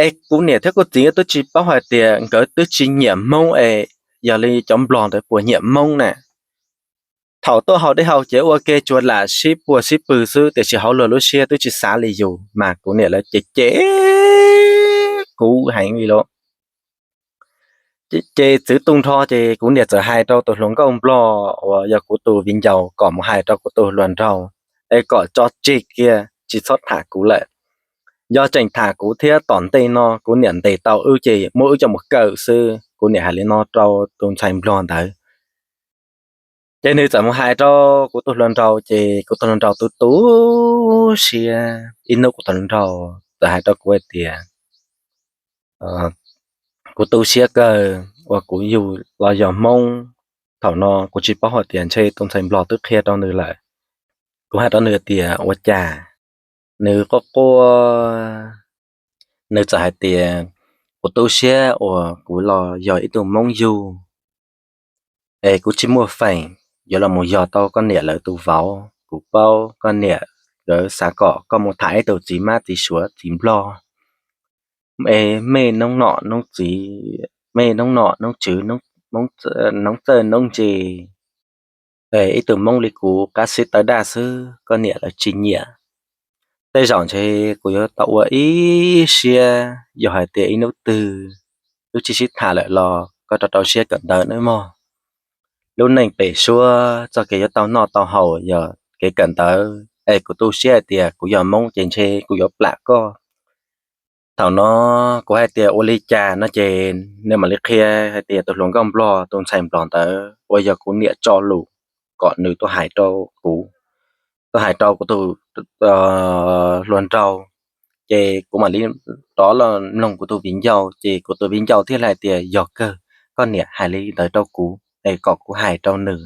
Es kuv niam thiab kuv txiv twb tsis paub hais tias nkawd twb tsis nyiam Hmoob es yog li cov Nplog ntawd puas nyiam Hmoob na. Thaum tuaj haus dej haus cawv ua ke tsuas lam sib puag sib pwg xwb, tiam sis hauv luag lub siab twb tsis xav li yus, mas kuv niam lawv cem cem kuv heev li lauj. Ces txwv tu nrho ces kuv niam txawm hais rau tus hluas nkauj Nplog uas yog kuv tus viv ncaus kom mus hais rau kuv tus hluas nraug es kom tso tseg kiag tsis txhob tham kuv lawm. Yog tseem tham kuv thiab tom ntej no kuv niam ntes tau wb ces muab wb coj mus kaw xwb, kuv niam hais li no rau tus ntxhais Nplog ntawd. Ces nws txawm mus hais rau kuv tus hluas nraug, ces kuv tus hluas nraug tu tu siab. Ib hnub kuv tus hluas nraug txawm hais rau kuv hais tias, kuv tu siab kawg uas kuv yug los yog Hmoob. Thaum no kuv tsis paub hais tias ntshe tus ntxhais Nplog twb qhia rau nws lawm. Kuv hais rau nws tias ua cas, nws quaj quaj, nws txawm hais tias kuv tu siab uas kuv los yog ib tug Hmoob yug, es kuv tsis muaj feem yuav los mus yog tau koj niam lawv tus vauv. Kuv paub koj niam lawv xav kom koj mus tham ib tug txiv mab txiv suav txiv Nplog, es mej noob nom noob txiv, mej noob nom noob tswv, noob txawj noob ntse. Ib tug Hmoob li kuv qab xib taw daj xwb, koj niam lawv tsis nyiam. Tej zaum ntshe kuv yuav tau ua ib siab, yog hais tias ib hnub twg wb tsis sib tham lawm los koj rau rau siab kawm ntawv nawb mog. Lub neej pem suab txoj kev yuav tau noj tau haus yog kev kawm ntawv, es kuv tu siab hais tias kuv yog Hmoob ces ntshe kuv yuav plam koj. Thaum no kuv hais tias ua li cas no ces nws mam li qhia hais tias tus hluas nkauj Nplog, tus ntxhais Nplog ntawd uas yog kuv niam tso lus kom nws tuaj hais rau kuv, tuaj hais rau kuv tus hluas nraug. Ces kuv mam li rov los mloog kuv tus viv ncaus, ces kuv tus viv ncaus thiaj li hais tias yog kawg, koj niam hais li ntawd rau kuv es kom kuv hais rau nws.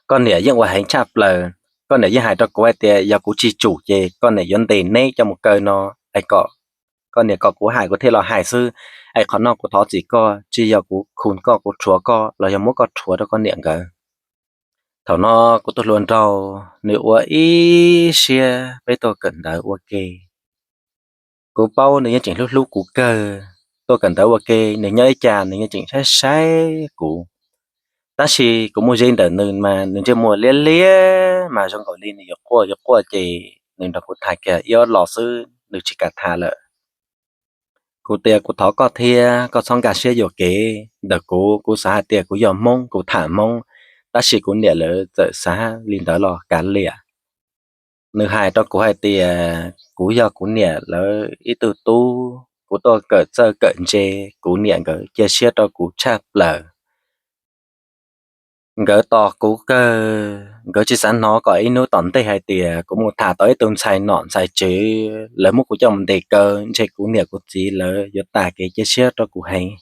Koj niam yeej ua heev tshaj plaws, koj niam yeej hais rau kuv hais tias yog kuv tsis tsum ces koj niam yuav ntes neb coj mus kaw no, es koj niam kom kuv hais kuv thiaj los hais xwb. Es qhov no kuv thov txim koj, tsis yog kuv khu koj, kuv rhuav koj los yog muab koj rhuav rau koj niam nkawd. Thaum no kuv tus hluas nraug nws ua ib siab peb tuaj kawm ntawv ua ke. Kuv paub nws yeej tseem hlub hlub kuv kawg, tuaj kawm ntawv ua ke nws nyob ib cas nws yeej tseem saib saib kuv. Tab sis kuv mus ze ntawm nws mas nws ntsej muag liab liab mas zoo nkaus li nws yuav quaj yuav quaj, ces nws nrog kuv tham kiag ib ob los xwb nws tsis kam tham lawm. Kuv tias kuv thov koj thiab koj txhob nkag siab yuam kev ntawm kuv, kuv xav hais tias kuv yog Hmoob kuv tham Hmoob, tab sis kuv niam lawv txawm xav li ntawd los kav liam. Nws hais rau kuv hais tias kuv yog kuv niam lawv ib tug tub, kuv tuaj kawm txawj kawm ntse, kuv niam nkawd cia siab rau kuv tshaj plaws. Nkawd tos kuv kawg, nkawd tsis xav hnov kom ib hnub tom ntej hais tias kuv mus tham tau ib tug ntxhais nom ntxhais tswv, lawv muab kuv coj mus ntes kaw ntshe kuv niam kuv txiv lawv yuav tas kev cia siab rau kuv heev.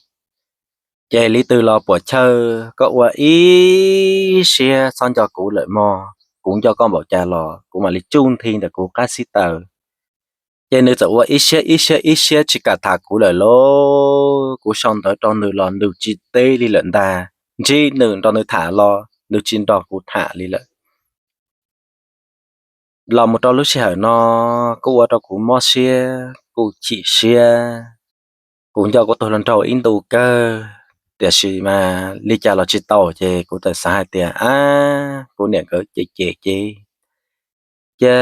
Ces li twg los puam chawj, koj ua ib siab txhob nco kuv lawm mog, kuv nco koj npaum cas los kuv mam li tsuj nthi ntawm kuv qab xib taw. Ces nws txawm ua ib siab ib siab ib siab tsis kam tham kuv lawm lauj. Kuv sau ntawv rau nws los nws tsis teb li lawm ntag, ntsib nws nrog nws tham los nws tsis nrog kuv tham li lawm. Los mus rau lub sij hawm no kuj ua rau kuv mob siab kuj chim siab. Kuv nco kuv tus hluas nraug ib ntu kawg, tiam sis mas li cas los tsis tau ces kuv txawm xav hais tias ab, kuv niam nkawd cem cem ces cia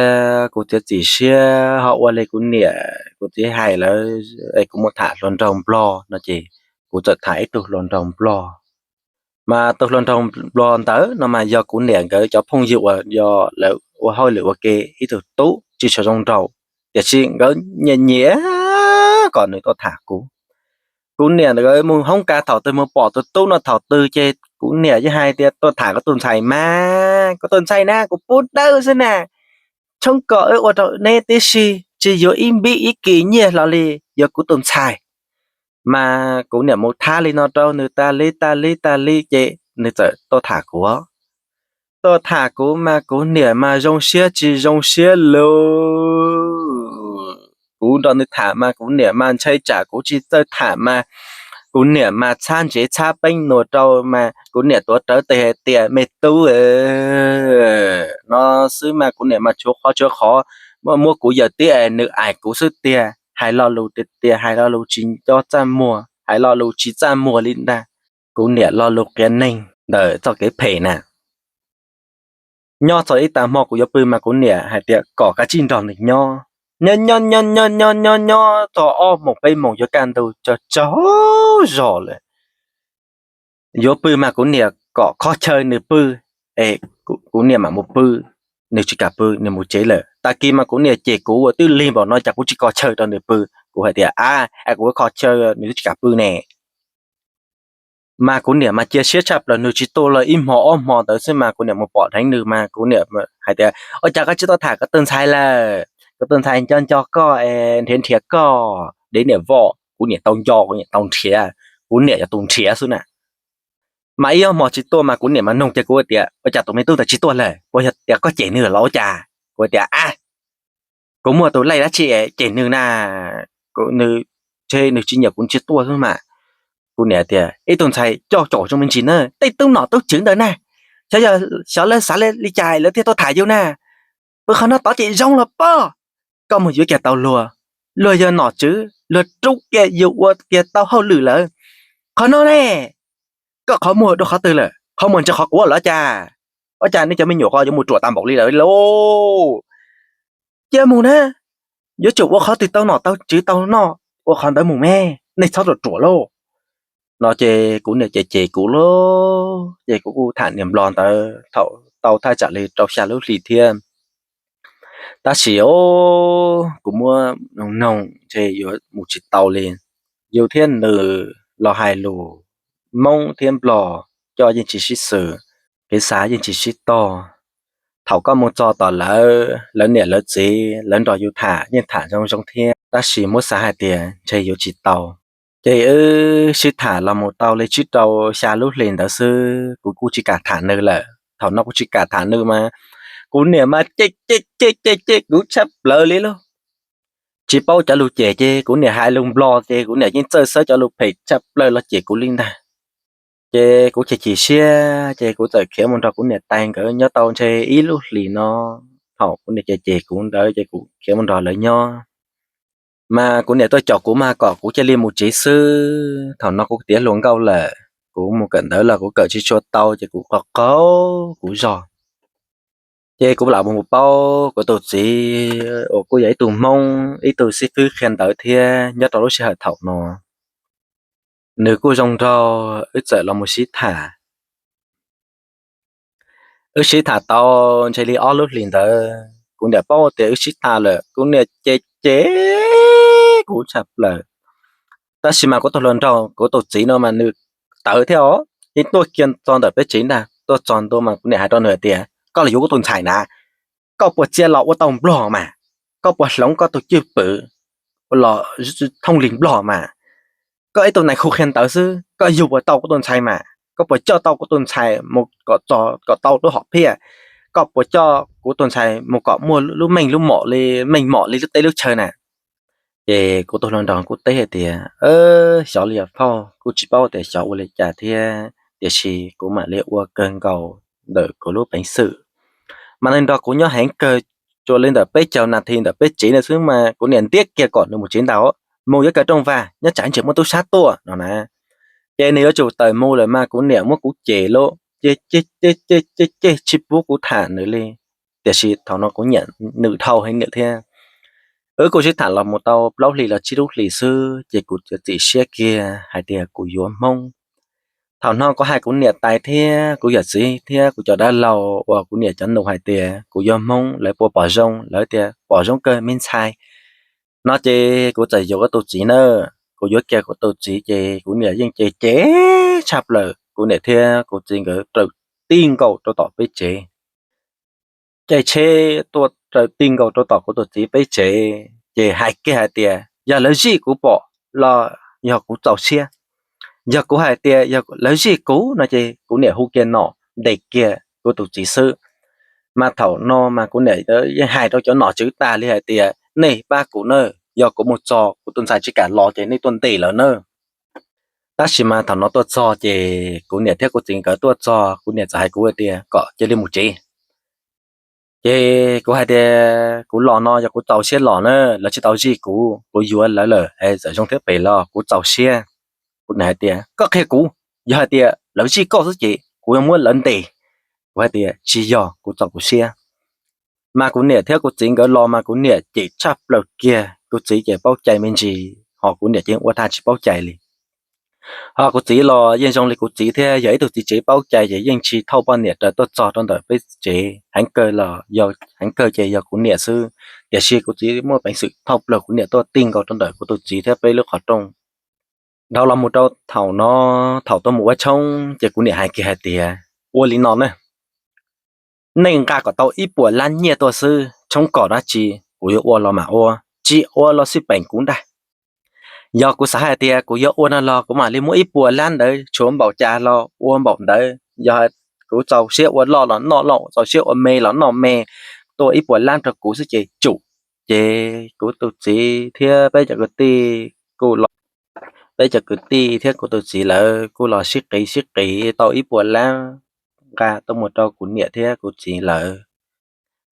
kuv txiav txim siab ho ua li kuv niam kuv txiv hais lawm es kuv mus tham hluas nraug nplog no ces kuv txawm tham ib tug hluas nraug nplog. Mas tus hluas nraug nplog ntawd no mas yog kuv niam nkawd cov phooj ywg uas yog lawv ua hauj lwm ua ke ib tug tub tsis tshua zoo nraug, tiam sis nkawd nyiam nyiam kom nws tuaj tham kuv. Kuv niam nkawd mus hoob kas thaum twg mus pom tus tub no thaum twg ces kuv niam yeej hais tias tuaj tham koj tus ntxhais mas, koj tus ntxhais na kuv pub dawb xwb na, tshoob kom wb ua rau neb tib si, tsis yuav ib npib ib kis nyiaj hlo li, yuav kuv tus ntxhais. Mas kuv niam mus thab li no rau nws tas li tas li tas li ces nws txawm tuaj tham kuv. Tuaj tham kuv mas kuv niam mas zoo siab tsis zoo siab lauj. Kuv nrog nws tham mas kuv niam mas ntshai tsam kuv tsis txawj tham mas kuv niam mas txhab ntsev txhab peeb nua rau mas kuv niam tuav rawv tes hais tias me tub no xwb mas kuv niam mas tshuav qhov tshuav qhov muab kuv yawm tib es nws aim kuv xwb tiag, hais lo lus tiag tiag, hais lo lus tsis nco txaj muag, hais lo lus tsis txaj muag li ntag. Kuv niam lo lus qias neeg ntawm txoj kev phem na. Nyob txog ib tag hmo kuv yuav pw mas kuv niam hais tias kom kav tsij nrog nws nyob. Nyob nyob nyob nyob nyob nyob nyob txog ob moos peb moos yuav kaj ntug tsaug tsaug zog lawm. Yuav pw mas kuv niam kom kho chaw nws pw, es kuv niam mam mus pw. Nws tsis kam pw, nws mus tsev lawm. Tag kis mas kuv niam cem kuv ua twb lig npaum no cas kuv tsis kho chaw rau nws pw. Kuv hais tias a, es kuv kho chaw nws twb tsis kam pw ne. Mas kuv niam mas cia siab tshaj plaws, nws tsis tuaj los ib hmo ob hmo ntawd xwb mas kuv niam mus pom dheev nws mas kuv niam hais tias ua cas koj tsis tuaj tham koj tus ntxhais lawm, koj tus ntxhais nco nco koj es nrhiav nrhiav koj dev niam voj. Kuv niam tau nco, kuv niam tau nrhiav, kuv niam yog tus nrhiav xwb na. Mas ib ob hmo tsis tuaj mas kuv niam mas nug kiag kuv tias ua cas tus me tub ntawd tsis tuaj lawm, puas yog tias koj cem nws los ua cas? Kuv tias a, kuv muaj tus laij dab tsi cem nws na, nws, ntshe nws tsis nyiam kuv tsis tuaj xwb mas. Kuv niam tias ib tug ntxhais coj caum zoo me ntsis na, tej tub nom tub tswv ntawd na, xyov lawv xav li cas lawv thiaj tuaj tham yus na. Pw qhov no tod ces zoo los pob. Koj mus yuav kiag tau luag, luag yog nom tswv, luag rub kiag yus ua kiag tau hauj lwm lawm. Qhov no ne, koj qhov muag dua qhov twg lawm, qhov muag ntsis qhov quav los cas? Ua cas nej cov me nyuam ko yuav mus ruam tas npaum li lawm lauj? Cia mus na, yuav tsum ua qhov twg tau nom tau tswv tau noj ua qhov ntawd mus me, nej txhob ruam ruam lauj. No ces kuv niam ces cem kuv lauj, ces kuv kuj tham niag nplog ntawd thaum tau thaj tsam li rau xya lub hlis thiab. Tab sis os, kuv muab noog noog ntshe yuav mus tsis tau li. Yus thiab nws los hais lus, Hmoob thiab Nplog coj yeej tsis sib xws, kev xav yeej tsis sib tog. Thaum koj mus txog tom lawv, lawv niam lawv txiv lawv nrog yus tham yeej tham zoo zoo thiab, tab sis muab xav hais tias ntshe yuav tsis tau. Ces wb sib tham los mus tau li tsib rau xya lub hlis ntawd xwb, kuv kuj tsis kam tham nws lawm. Thaum no kuv tsis kam tham nws mas kuv niam mas cem cem cem cem cem kuv tshaj plaws li lauj. Tsis paub cov lus cem ces kuv niam hais lus nplog ces kuv niam yeej txawj xawb cov lus phem tshaj plaws los cem kuv li ntag. Ces kuv chim chim siab ces kuv txawm khiav mus nrog kuv niam tais nkawd nyob tau ntshe ib lub hlis no. Thaum kuv niam cem cem kuv ntawd ces kuv khiav mus nrog lawv nyob. Mas kuv niam tuaj caum kuv mas kom kuv cia li mus tsev xwb. Thaum no kuv tiav hluas nkauj lawm, kuv mus kawm ntawv los kuv kawm tsis tshua tau ces kuv qaug qaug kuv zog. Ces kuv lam mus paub kuv tus txiv uas kuj yog ib tug Hmoob, ib tug xib fwb qhia ntawv thiab nyob rau lub sij hawm thaum no. Nws kuj zoo nraug, wb txawm los mus sib tham. Wb sib tham tau ntshe li ob lub hlis ntawd, kuv niam paub tias wb sib tham lawm, kuv niam cem cem kuv tshaj plaws. Tab sis mas kuv tus hluas nraug, kuv tus txiv no mas nws tawv thiab os, yeej tuaj kiag txog ntawm peb tsev ntag. Tuaj txog ntua mas kuv niam hais rau nws hais tias, koj los yuav kuv tus ntxhais na, koj puas txia los ua tau nplog mas, koj puas hloov koj tus cwj pwm los thooj li nplog mas, koj ib tug nais khu qhia ntawv xwb koj yug puas tau kuv tus ntxhais mas, koj puas coj tau kuv tus ntxhais mus kom tau lub hom phiaj, koj puas coj kuv tus ntxhais mus kom muaj lub meej lub mom li, meej mom li lub teb lub chaw na. Ces kuv tus hluas nraug kuj teb hais tias, xyov li yog phauj, kuj tsis paub tias xyov ua li cas thiab, tiam sis kuv mam li ua kawg nkaus ntawm kuv lub peev xwm. Mas nws nrog kuv nyob heev kawg, tsuas li ntawm peb caug nas this ntawm peb tsev na xwb mas kuv niam ntiab kiag kom nws mus tsev ntag, mus yuav kaw rooj vag nyob tsam ntsis muaj tub sab tuaj no na. Ces nws yuav tsum tawm mus lawm mas kuv niam muab kuv cem lauj, ces ces ces ces ces tsis pub kuv tham nws li. Tiam sis thaum no kuv nyiam nws dhau heev thiab. Wb kuj sib tham los mus tau plaub hlis los tsib lub hlis xwb ces kuv txiav txim siab kiag hais tias kuv yuav Hmoob. Thaum no kuv hais kuv niam tais thiab kuv yawm txiv thiab kuv cov dab laug uas kuv niam cov nus hais tias kuv yuav Hmoob, lawv puas pom zoo, lawv tias pom zoo kawg me ntxhais. No ces kuv txawm yuav kuv tus txiv na, kuv yuav kiag kuv tus txiv ces kuv niam yeej cem cem tshaj plaws, kuv niam thiab kuv txiv nkawd raws tij nkaus rau tom peb tsev. Caij tsheb tuaj raws tij nkaus rau tom kuv tus txiv peb tsev ces hais kiag hais tias yog lawv zij kuv pom los yog kuv txaus siab, yog kuv hais tias yog lawv zij kuv no ces kuv niam hu kiag nom ntes kiag kuv tus txiv xwb. Mas thaum no mas kuv niam yeej hais rau cov nom tswv tas li hais tias nej pab kuv na, yog kuv mus txog kuv tus ntxhais tsis kam los ces nej tuaj ntes lawv na. Tab sis mas thaum no tuaj txog ces kuv niam thiab kuv txiv nkawd tuaj txog, kuv niam txawm hais kuv tias kom cia li mus tsev. Ces kuv hais tias kuv los no yog kuv txaus siab los na, lawv tsis tau zij kuv, kuv yuav lawv lawm es txawm zoo thiab phem los kuv txaus siab. Kuv niam hais tias koj qhia kuv, yog hais tias lawv zij koj xwb ces kuv yuav muab lawv ntes. Kuv hais tias tsis yog, kuv txaus kuv siab. Mas kuv niam thiab kuv txiv nkawd los mas kuv niam cem tshaj plaws kiag, kuv txiv ces paub cai me ntsis, ho kuv niam ces ua tag tsis paub cai li. Ho kuv txiv los yeej zoo li kuv txiv thiab, yog ib tug txiv tsev paub cai ces yeej tsis thauj poj niam raws tuaj txog rau ntawm peb tsev. Heev kawg los yog heev kawg ces yog kuv niam xwb, tiam sis kuv txiv muaj peev xwm thauj plaws kuv niam tuaj tij nkaus rau ntawm kuv tus txiv thiab peb lub qhov rooj. Dhau los mus rau thaum no, thaum tuaj mus ua tshoob ces kuv niam hais kiag hais tias ua li no na, nej nqa kom tau ib puas lab nyiaj tuaj xwb, tshoob kom dab tsi kuv yuav ua los mam ua, tsis ua los xij peem kuv ntag. Yog kuv xav hais tias kuv yuav ua no los kuv mam li muab ib puas lab ntawd tshuav npaum cas los ua npaum ntawd, yog kuv txaus siab ua loj los noj loj, txaus siab ua me los noj me, tuaj ib puas lab rau kuv xwb ces tsum. Ces kuv tus txiv thiab peb cov kwv tij kuj los, peb cov kwv tij thiab kuv tus txiv lawv kuj los sib qiv sib qiv tau ib puas lab nqa tuaj mus rau kuv niam thiab kuv txiv lawv.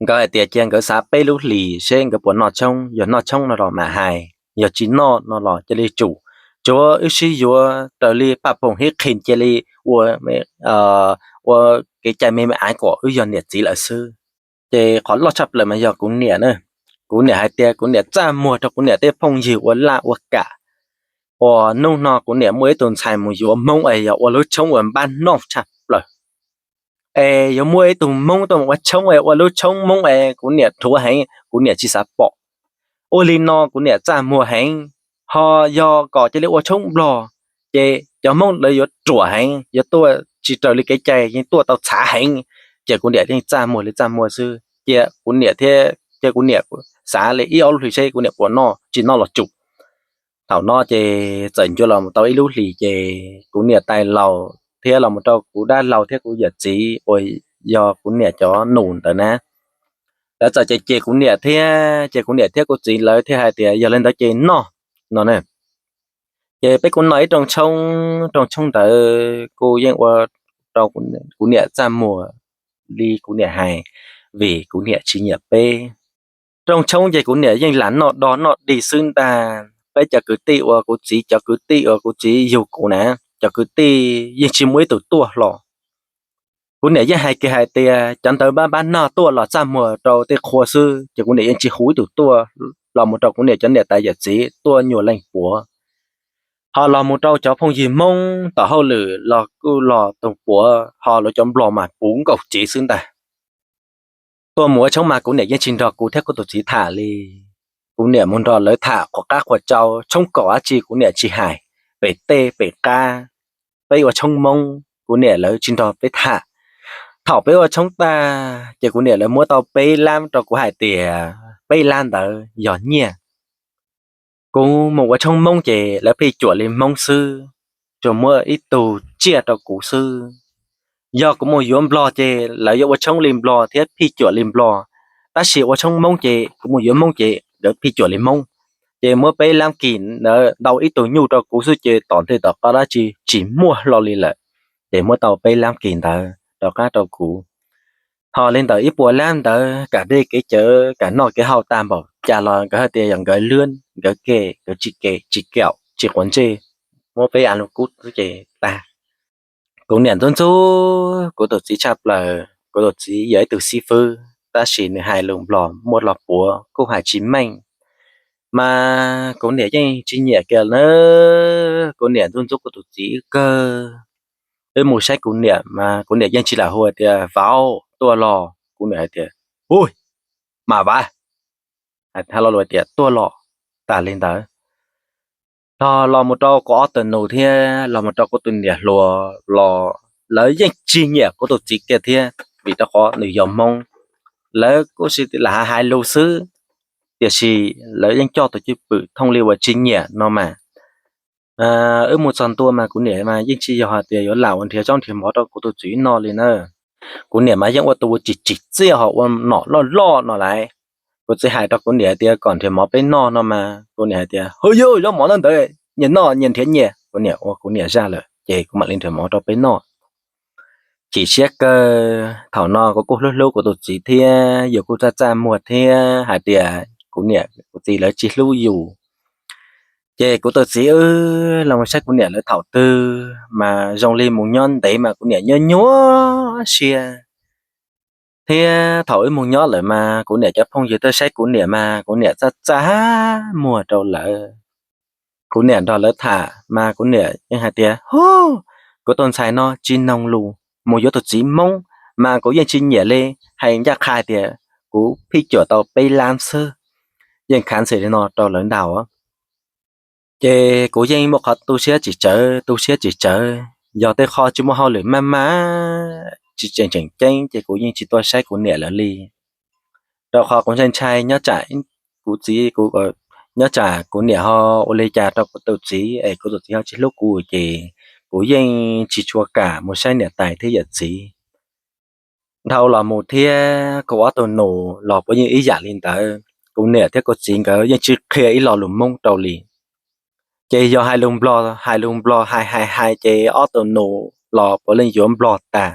Nkawd hais tias cia nkawd xav peb lub hlis seb nkawd puas noj tshoob, yog noj tshoob no los mam hais, yog tsis noj no los cia li tsum. Tsuav wb sib yuav raws li paj phoom hib qhi cia li ua, ua kev cai me me ais kom wb yog niam txiv lawm xwb. Ces qhov loj tshaj plaws mas yog kuv niam na. Kuv niam hais tias kuv niam txaj muag rau kuv niam tej phooj ywg ua laj ua kam uas hnub no kuv niam muaj ib tug ntxhais mus yuav Hmoob es yog ua lub tshoob uas npab noj tshaj plaws, es yuav muaj ib tug Hmoob tuaj mus ua tshoob es ua lub tshoob Hmoob es kuv niam dhuav heev, kuv niam tsis xav pom. Ua li no kuv niam txaj muag heev, ho yog kom cia li ua tshoob Nplog, ces cov Hmoob lawv yuav ruam heev, yuav tuaj tsis raws li kev cai, yeej tuaj tau txhav heev. Ces kuv niam yeej txaj muag li txaj muag xwb, cia kuv niam thiab, cia kuv niam xav li ib ob lub hlis seb kuv niam puas noj, tsis noj los tsum. Thaum no ces txawm ncua los mus tau ib lub hlis ces kuv niam tais laus thiab los mus rau kuv dab laug thiab kuv yawm txiv uas yog kuv niam cov nus ntawd na, lawv txawm cem cem kuv niam thiab, ces kuv niam thiab kuv txiv lawv thiaj hais tias yog li ntawd ces noj no na. Ces peb kuj noj ib rooj tshoob, rooj tshoob ntawd kuj yeej ua rau kuv niam txaj muag li kuv niam hais, vim kuv niam tsis nyiam peb. Rooj tshoob ces kuv niam yeej lam noj dog noj dig xwb ntag. Peb cov kwv tij uas kuv txiv, cov kwv tij uas kuv txiv yug kuv na, cov kwv tij yeej tsis muaj ib tug tuaj hlo. Kuv niam yeej hais kiag hais tias cov ntawd npab npab noj tuaj los txaj muag rau tej qhua xwb, ces kuv niam yeej tsis hu ib tug tuaj los mus rau kuv niam cov niam tais yawm txiv tuaj nyuam leej puav. Ho los mus rau cov phooj ywg Hmoob tom hauj lwm los kuj los tus puav, ho lawv cov Nplog mas puv nkaus tsev xwb ntag. Tuaj mus ua tshoob mas kuv niam yeej tsis nrog kuv thiab kuv tus txiv tham li. Kuv niam mus nrog lawv tham qhuas qab qhuas tsau, tshoob kaum dab tsi kuv niam tsis hais. Pem tej pem qab, peb ua tshoob Hmoob kuv niam lawv tsis nrog peb tham. Thaum peb ua tshoob tag ces kuv niam lawv muab tau peb lab rau kuv hais tias peb lab ntawd yog nyiaj. Kuv mus ua tshoob Hmoob ces lawv phij cuam li Hmoob xwb, tsuas muab ib tug tsiaj rau kuv xwb. Yog kuv mus yuav Nplog ces lawv yuav ua tshoob li Nplog thiab phij cuam li Nplog, tab sis ua tshoob Hmoob ces kuv mus yuav Hmoob ces nkawd phij cuam li Hmoob. Ces muab peb lab kis ntawd ntau ib tug nyuj rau kuv xwb ces tom ntej tom qab dab tsi tsis muaj hlo li lawm. Ces muab tau peb lab kis ntawd rov qab rau kuv. Ho li ntawm ib puas lab ntawd kam dej kev cawv kam noj kev haus tag npaum cas los nkawd hais tias yog nkawd lwb nkawd ke, nkawd tsis ke tsis kaum tsis quav ntsej, muab peb a lug kub xwb ces tag. Kuv niam ntxub ntxub kuv tus txiv tshaj plaws. Kuv tus txiv yog ib tug xib fwb tab sis nws hais lus Nplog muaj los puav kuj hais tsis meej, mas kuv niam yeej tsis nyiam kiag na. Kuv niam ntxub ntxub kuv tus txiv wb kawg. Wb mus saib kuv niam mas kuv niam yeej tsis lam hu tias vauv tuaj los, kuv niam hais tias hu, mam vav, hais lo lus tias tuaj los, tas li ntawd. Los los mus rau kuv ob tug nus thiab los mus rau kuv tus niam hluas los lawv yeej tsis nyiam kuv tus txiv kiag thiab vim rau qhov nws yog Hmoob. Lawv kuj lam hais hais lus xwb, tiam sis lawv yeej coj tus cwj pwm thooj li uas tsis nyiam no mas. Wb mus txog ntua mas kuv niam mas yeej tsis yog hais tias yuav lam ua nrhiav zaub nrhiav mov rau kuv tus txiv noj li na. Kuv niam mas yeej ua tus ua tsis tsim txiaj ho ua nom loj loj no lawm. Kuv txiv hais rau kuv niam tias kom nrhiav mov peb noj no mas kuv niam hais tias hu yog zaub mov no ntawd nyias noj nyias nrhiav nyias. Kuv niam ua kuv niam zaj lawm ces kuv mam li nrhiav mov rau peb noj. Chim siab kawg, thaum no kuv kuj hlub hlub kuv tus txiv thiab yus kuj txaj txaj muag thiab hais tias kuv niam kuv txiv lawv tsis hlub yus. Ces kuv tus txiv wb los saib kuv niam lawv thaum twg mas zoo li mus nyob ntev mas kuv niam nyuaj nyuaj siab. Thiab thaum wb mus nyob lawm mas kuv niam cov phooj ywg tuaj saib kuv niam mas kuv niam txaj txaj muag rau lawv. Kuv niam nrog lawv tham mas kuv niam yeej hais tias hu, kuv tus ntxhais no tsis noog lus, mus yuav tus txiv Hmoob mas kuv yeej tsis nyiam li, hais ncaj qha tias kuv phij cuam tau peb lab xwb. Yeej khav ntxhe li no rau lawv ntag. Ces kuv yeej muaj qhov tu siab tsis tsawv tu siab tsis tsawv, yog tej qho tsis muaj hauj lwm maj maj tsis tseem tseem ceeb ces kuv yeej tsis tuaj saib kuv niam lawv li. Rau qhov kuv ntshai ntshai nyob tsam kuv txiv, nyob tsam kuv niam ho ua li cas rau kuv tus txiv es kuv tus txiv ho tsis hlub kuv ces kuv yeej tsis tshua kam mus saib niam tais thiab yawm txiv. Dhau los mus thiab kuv ob tug nus los puav yeej ib yam li ntawd, kuv niam thiab kuv txiv nkawd yeej tsis qhia ib lo lus Hmoob rau li. Ces yog hais lus Nplog hais lus Nplog hais hais hais ces ob tug nus los puav leej yuav Nplog tag.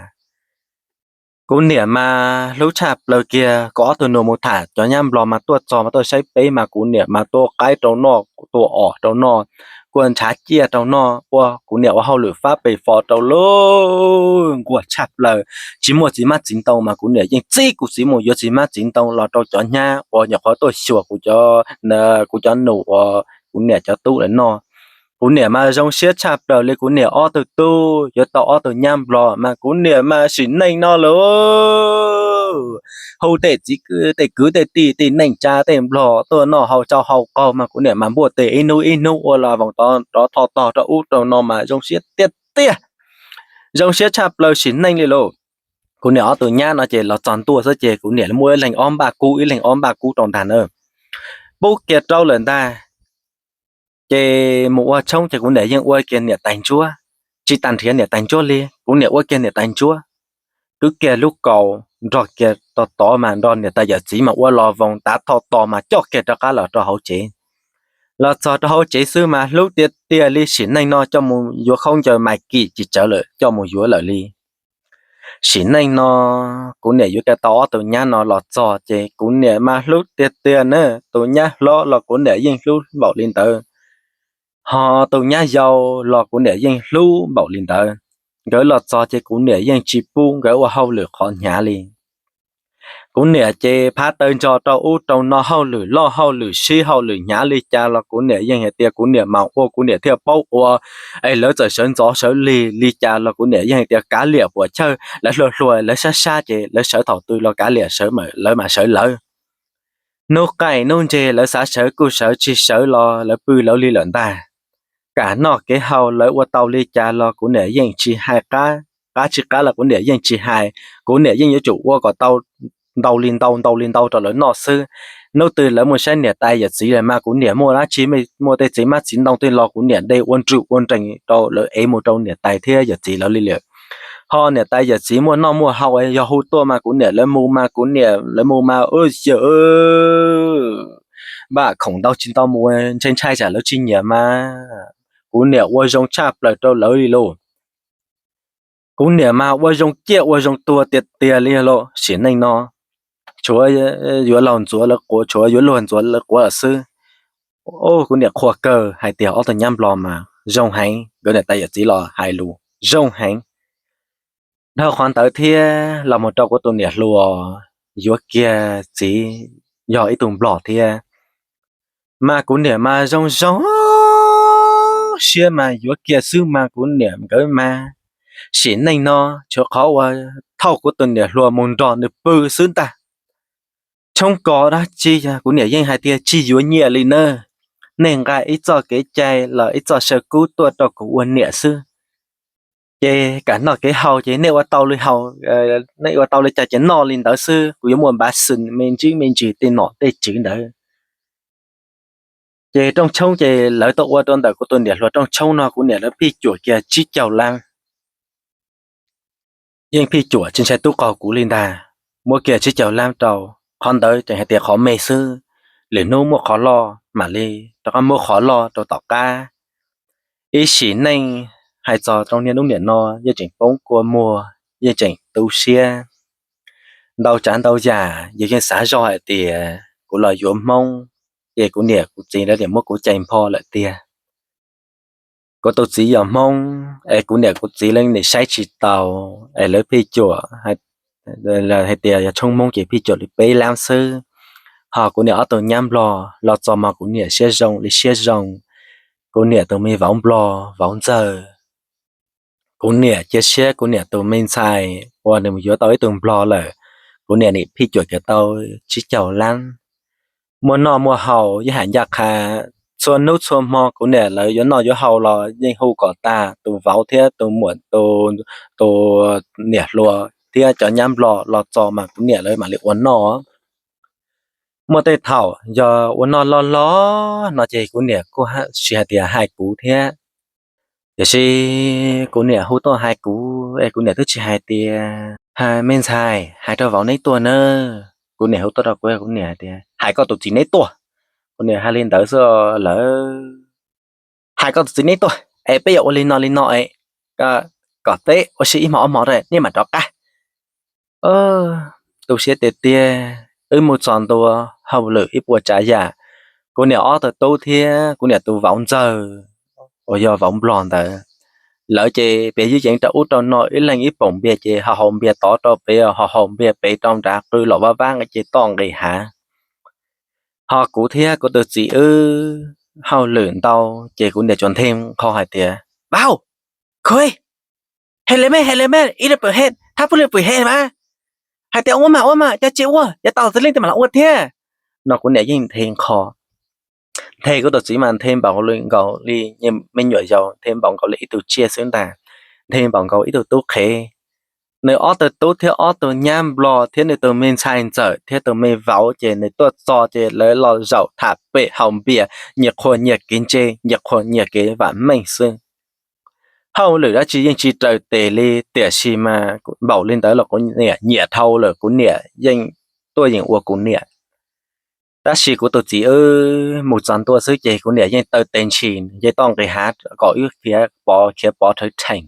Kuv niam mas hlub tshaj plaws kiag, kuv ob tug nus mus tham cov nyab nplog mas tuaj txog mas tuaj saib peb mas kuv niam mas tua qaib rau noj, tua os rau noj, kuj ntshav ciaj rau noj, ua kuv niam ua hauj lwm fab pes fos rau lub nquag tshaj plaws. Tsis muaj txiv hmab txiv ntoo mas kuv niam yeej txib kuv txiv mus yuav txiv hmab txiv ntoo los rau cov nyab uas nyuam qhuav tuaj xyuas kuv cov nus uas kuv niam cov tub lawm noj. Kuv niam mas zoo siab tshaj plaws li, kuv niam ob tug tub yuav tau ob tug nyab nplog mas kuv niam mas sim neej no lawm hu tej txiv, tej kwv tej tij, tej neej tsa tej nplog tuaj noj hauv tsau hauv qaug mas kuv niam mas npuaj tes ib hnub ib hnub ua los voos rov tho tog rau ub rau no mas zoo siab tiag tiag, zoo siab tshaj plaws sim neej li lauj. Kuv niam ob tug nyab no ces los txog ntua xwb ces kuv niam muaj ib leeg ob npaj kub, ib leeg ob npaj kub rau ntag na. Pub kiag rau lawm ntag, ces mus ua tshoob ces kuv niam yeej ua kiag niam tais ntsuab, tsis tas nrhiav niam tais ntsuab li, kuv niam ua kiag niam tais ntsuab, kwv kiag lub kaus nrog kiag tog tod mas nrog niam tais yawm txiv mas ua los voos tav tho tos mas coj kiag rov qab los rau hauv tsev. Los txog rau hauv tsev xwb mas hlub tiag tiag li, sim neej no coj mus yuav khaub ncaws mais kim tsis tsawv lawm coj mus yuav lawm li. Sim neej no kuv niam yuav kiag tau ob tug nyab no los txog ces kuv niam mas hlub tiag tiag na, tus nyab hlob los kuv niam yeej hlub npaum li ntawd, ho tus nyab yau los kuv niam yeej hlub npaum li ntawd. Nkawd los txog ces kuv niam yeej tsis pub nkawd ua hauj lwm qhov hnyav li. Kuv niam ces phav taw ntso rau ub rau no, hauj lwm loj hauj lwm sib hauj lwm hnyav li cas los kuv niam yeej hais tias kuv niam mas ua, kuv niam thiaj paub ua, es lawv txawm sawv ntxov sawv lig li cas los kuv niam yeej hais tias kav liam puas chawj, lawv hluas hluas lawv sab sab ces lawv sawv thaum twg los kav liam, lawv mas sawv lawv. Hnub qaij hnub ntseg lawv xav sawv kuj sawv, tsis sawv los lawv pw lawv li lawm ntag. Kam noj kev haus lawv ua tau li cas los kuv niam yeej tsis hais, qab tsis qab los kuv niam yeej tsis hais, kuv niam yeej yuav tsum ua kom tau ntau li ntau ntau li ntau rau lawv noj xwb. Hnub twg lawv mus saib niam tais yawm txiv lawm mas kuv niam muaj dab tsi, muaj tej txiv hmab txiv ntoo twg los kuv niam de ua nrwj ua nrees rau lawv ev mus rau niam tais thiab yawm txiv lawv li lawm. Ho niam tais yawm txiv muaj noj muaj haus yog hu tuaj mas kuv niam lawv mus mas kuv niam lawv mus mas ua xyawm npaj khoom ntau tsis ntau mus, ntshai ntshai tsam lawv tsis nyiam mas kuv niam ua zoo tshaj plaws rau lawv li lauj. Kuv niam mas ua zoo ciaj ua zoo tuag tiag tiag li lauj. Sim neej no tshuav yuav laug ntxuav lawv quav, tshuav yuav luag ntxuav lawv quav lawm xwb. Kuv niam qhuas kawg hais tias ob tug nyab nplog mas zoo heev, nkawd niam tais yawm txiv los hais lus zoo heev. Dhau qhov ntawd thiab los mus rau kuv tus niam hluas yuav kiag txiv yog ib tug nplog thiab, mas kuv niam mas zoo zoo siab mas yuav kiag xwb mas kuv niam nkawd mas sim neej no tshuav qhov uas thauj kuv tus niam hluas mus nrog nws pw xwb ntag. Tshoob kos dab tsi kuv niam yeej hais tias tsis yuav nyiaj li na, nej nqa ib txoj kev cai los ib txoj saw kub tuaj rau kuv ua niam xwb. Ces kam noj kev haus ces nej ua tau li haus, nej ua tau li cas ces noj li ntawd xwb, kuv yuav muaj npav xwm me ntsib me ntsis tej nom tej tswv ntawd. Ces rooj tshoob ces lawv tau ua rau ntawm kuv tus niam hluas rooj tshoob no kuv niam lawv phij cuam kiag tsib caug lab. Yeej phij cuam tsis ntshai tub qaug kuv li ntag. Muab kiag tsib caug lab rau, qhov ntawd tseem hais tias qhov me xwb, lwm hnub muaj qhov loj mam li rov qab muab qhov loj rau tom qab. Ib sim neej hais txog rau niaj hnub niam no yeej tseem poob kua muag, yeej tseem tu siab. Ntau tsav ntau yam yus yeej xav zoj hais tias kuv los yuav Hmoob, ces kuv niam kuv txiv lawv niam muab kuv cais npho lawm tiag. Kuv tus txiv yog Hmoob es kuv niam kuv txiv lawv nim saib tsis taus es lawv phij cuam hais tias yog tshoob Hmoob ces phij cuam li peb lab xwb. Ho kuv niam ob tug nyab nplog los txog mas kuv niam siab zoo li siab zoo. Kuv niam tus me vauv nplog vauv ntxawg, kuv niam cia siab kuv niam tus me ntxhais uas nws mus yuav tau ib tug nplog lawm, kuv niam nim phij cuam kiag tau tsib caug lab. Muaj noj muaj haus ib hais ncaj qha, txhua hnub txhua hmo kuv niam lawv yuav noj yuav haus los yeej hu kom tag, tus vauv thiab tus muam, tus niam hluas thiab cov nyab nplog los txog mas kuv niam lawv mam li ua noj. Muaj tej thaum yog ua noj loj loj no ces kuv niam kuj tsis hais tias hais kuv thiab. Tiam sis kuv niam hu tuaj hais kuv es kuv niam twb tsis hais tias, hais me ntxhais hais rau vauv neb tuaj na. Kuv niam hu tuaj rau kuv, kuv niam hais tias hais koj tus txiv neb tuaj. Kuv niam hais li ntawd xwb lawm, hais koj tus txiv neb tuaj es peb yuav ua li no li no es kom peb ua si ib hmo ob hmo rau nej mam rov qab. Tu siab tiag tiag, wb mus txog ntua hauj lwm ib puas tsav yam, kuv niam ob tug tub thiab kuv niam tus vauv ntxawg uas yog vauv nplog ntawd, lawv ces piav yib yeev rau ub rau no, ib leeg ib poom npias ces ho haus npias tod rau pem, ho haus npias pem rau nrad, qw los vaj vab nqis ces toj nqis hav. Ho kuv thiab kuv tus txiv wb hauj lwm ntau ces kuv niam tsuas nthe qho hais tias, Vauv, khuv, he le me, he le me, ib le pwm he, thab pub le pwm he mas, hais tias ua mas ua mas, cov tsis ua, cov tau txiv leej twg mam los ua thiab, no kuv niam yeej nthe qho. Nthe kuv tus txiv mas nthe npaum li nkaus li me nyuam yaus, nthe npaum nkaus li ib tug tsiaj xwb ntag, nthe npaum nkaus ib tug tub qhev. Nws ob tug tub thiab ob tug nyab nplog thiab nws tus me ntxhais ntxawm thiab tus me vauv ces nws tuaj txog ces lawv los zaum tham pem haus npias, nyias qhuas nyias kev ntse, nyias qhuas nyias kev vam meej xwb. Hauj lwm dab tsi yeej tsis raws tes li, tiam sis mas npaum li ntawd los kuv niam nyiam dhau lawm, kuv niam yeej tuaj yeem ua kuv niam. Tab sis kuv tus txiv wb mus txog ntua xwb ces kuv niam yeej taw tes ntshis, yeej toj nqis hav kom wb khiav pov khiav pov rhawv rhees.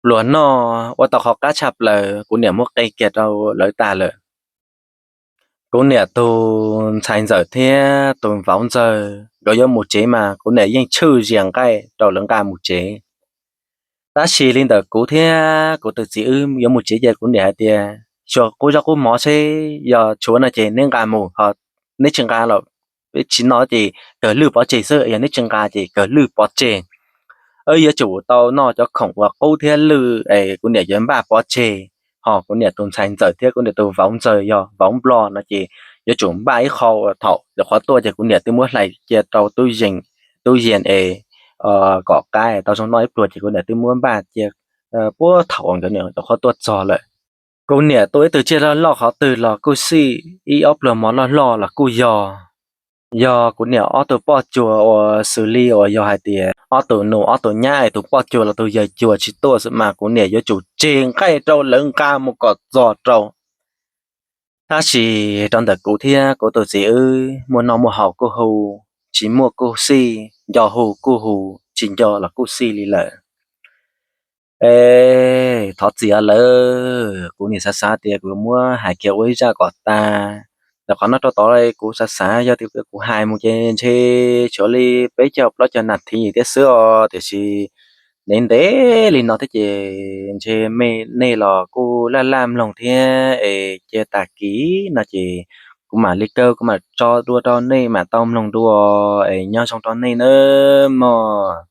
Pluas noj ua tau qhov qab tshaj plaws, kuv niam muab qe kiag rau lawv tas lawm. Kuv niam tus ntxhais ntxawm thiab tus vauv ntxawg nkawd yuav mus tsev mas kuv niam yeej tshwj zias nqaij rau lawv nqa mus tsev. Tab sis li ntawm kuv thiab kuv tus txiv wb yuav mus tsev ces kuv niam hais tias, Xyuas qub zaub qub mov seb yog tshuav no ces neb nqa mus, ho neb tsis nqa los peb tsis noj ces kawg lwj pov tseg xwb, yog neb tsis nqa ces kawg lwj pov tseg. Wb yuav tsum tau noj cov khoom uas qub thiab lwj es kuv niam yuav npaj pov tseg, ho kuv niam tus ntxhais ntxawm thiab kuv niam tus vauv ntxawg yog vauv nplog no ces yuav tsum npaj ib qho thaum cov qhov tuaj ces kuv niam twb muab hlais cia rau tub yees, tub yees es kom qab tau zoo noj ib pluag ces kuv niam twb muab npaj cia puag thaum uas nkawd cov qhov tuaj txog lawm. Kuv niam tua ib tug tsiaj loj loj qhov twg los kuj xij, ib ob pluag mov loj loj los kuj yog. Yog kuv niam ob tug poj cuag uas xws li uas yog hais tias ob tug nus ob tug nyab es tus poj cuag los tus yawg cuag tsis tuaj xwb mas kuv niam yuav tsum tseg nqaij rau lawv nqa mus kom txog rau. Tab sis rau ntawm kuv thiab kuv tus txiv wb muaj noj muaj haus kuj hu, tsis muaj kuj xij, nco hu kuj hu, tsis nco los kuj xij li lawm. Es thov txim lawm, kuv nim xav xav tias kuv muab hais kiag ua ib zaj kom tas. Ntawm qhov no rau tod kuv xav xav yog tias kuv hais mus ces ntshe tshuav li peb caug plaub caug nas this thiab xwb os, tiam sis ntev ntev li no thiab ces ntshe me nej los kuj laj laj mloog thiab es cia tag kis no ces kuv mam li kaw kuv mam tso dua rau nej mam tau mloog dua es nyob zoo rau nej nawb mog.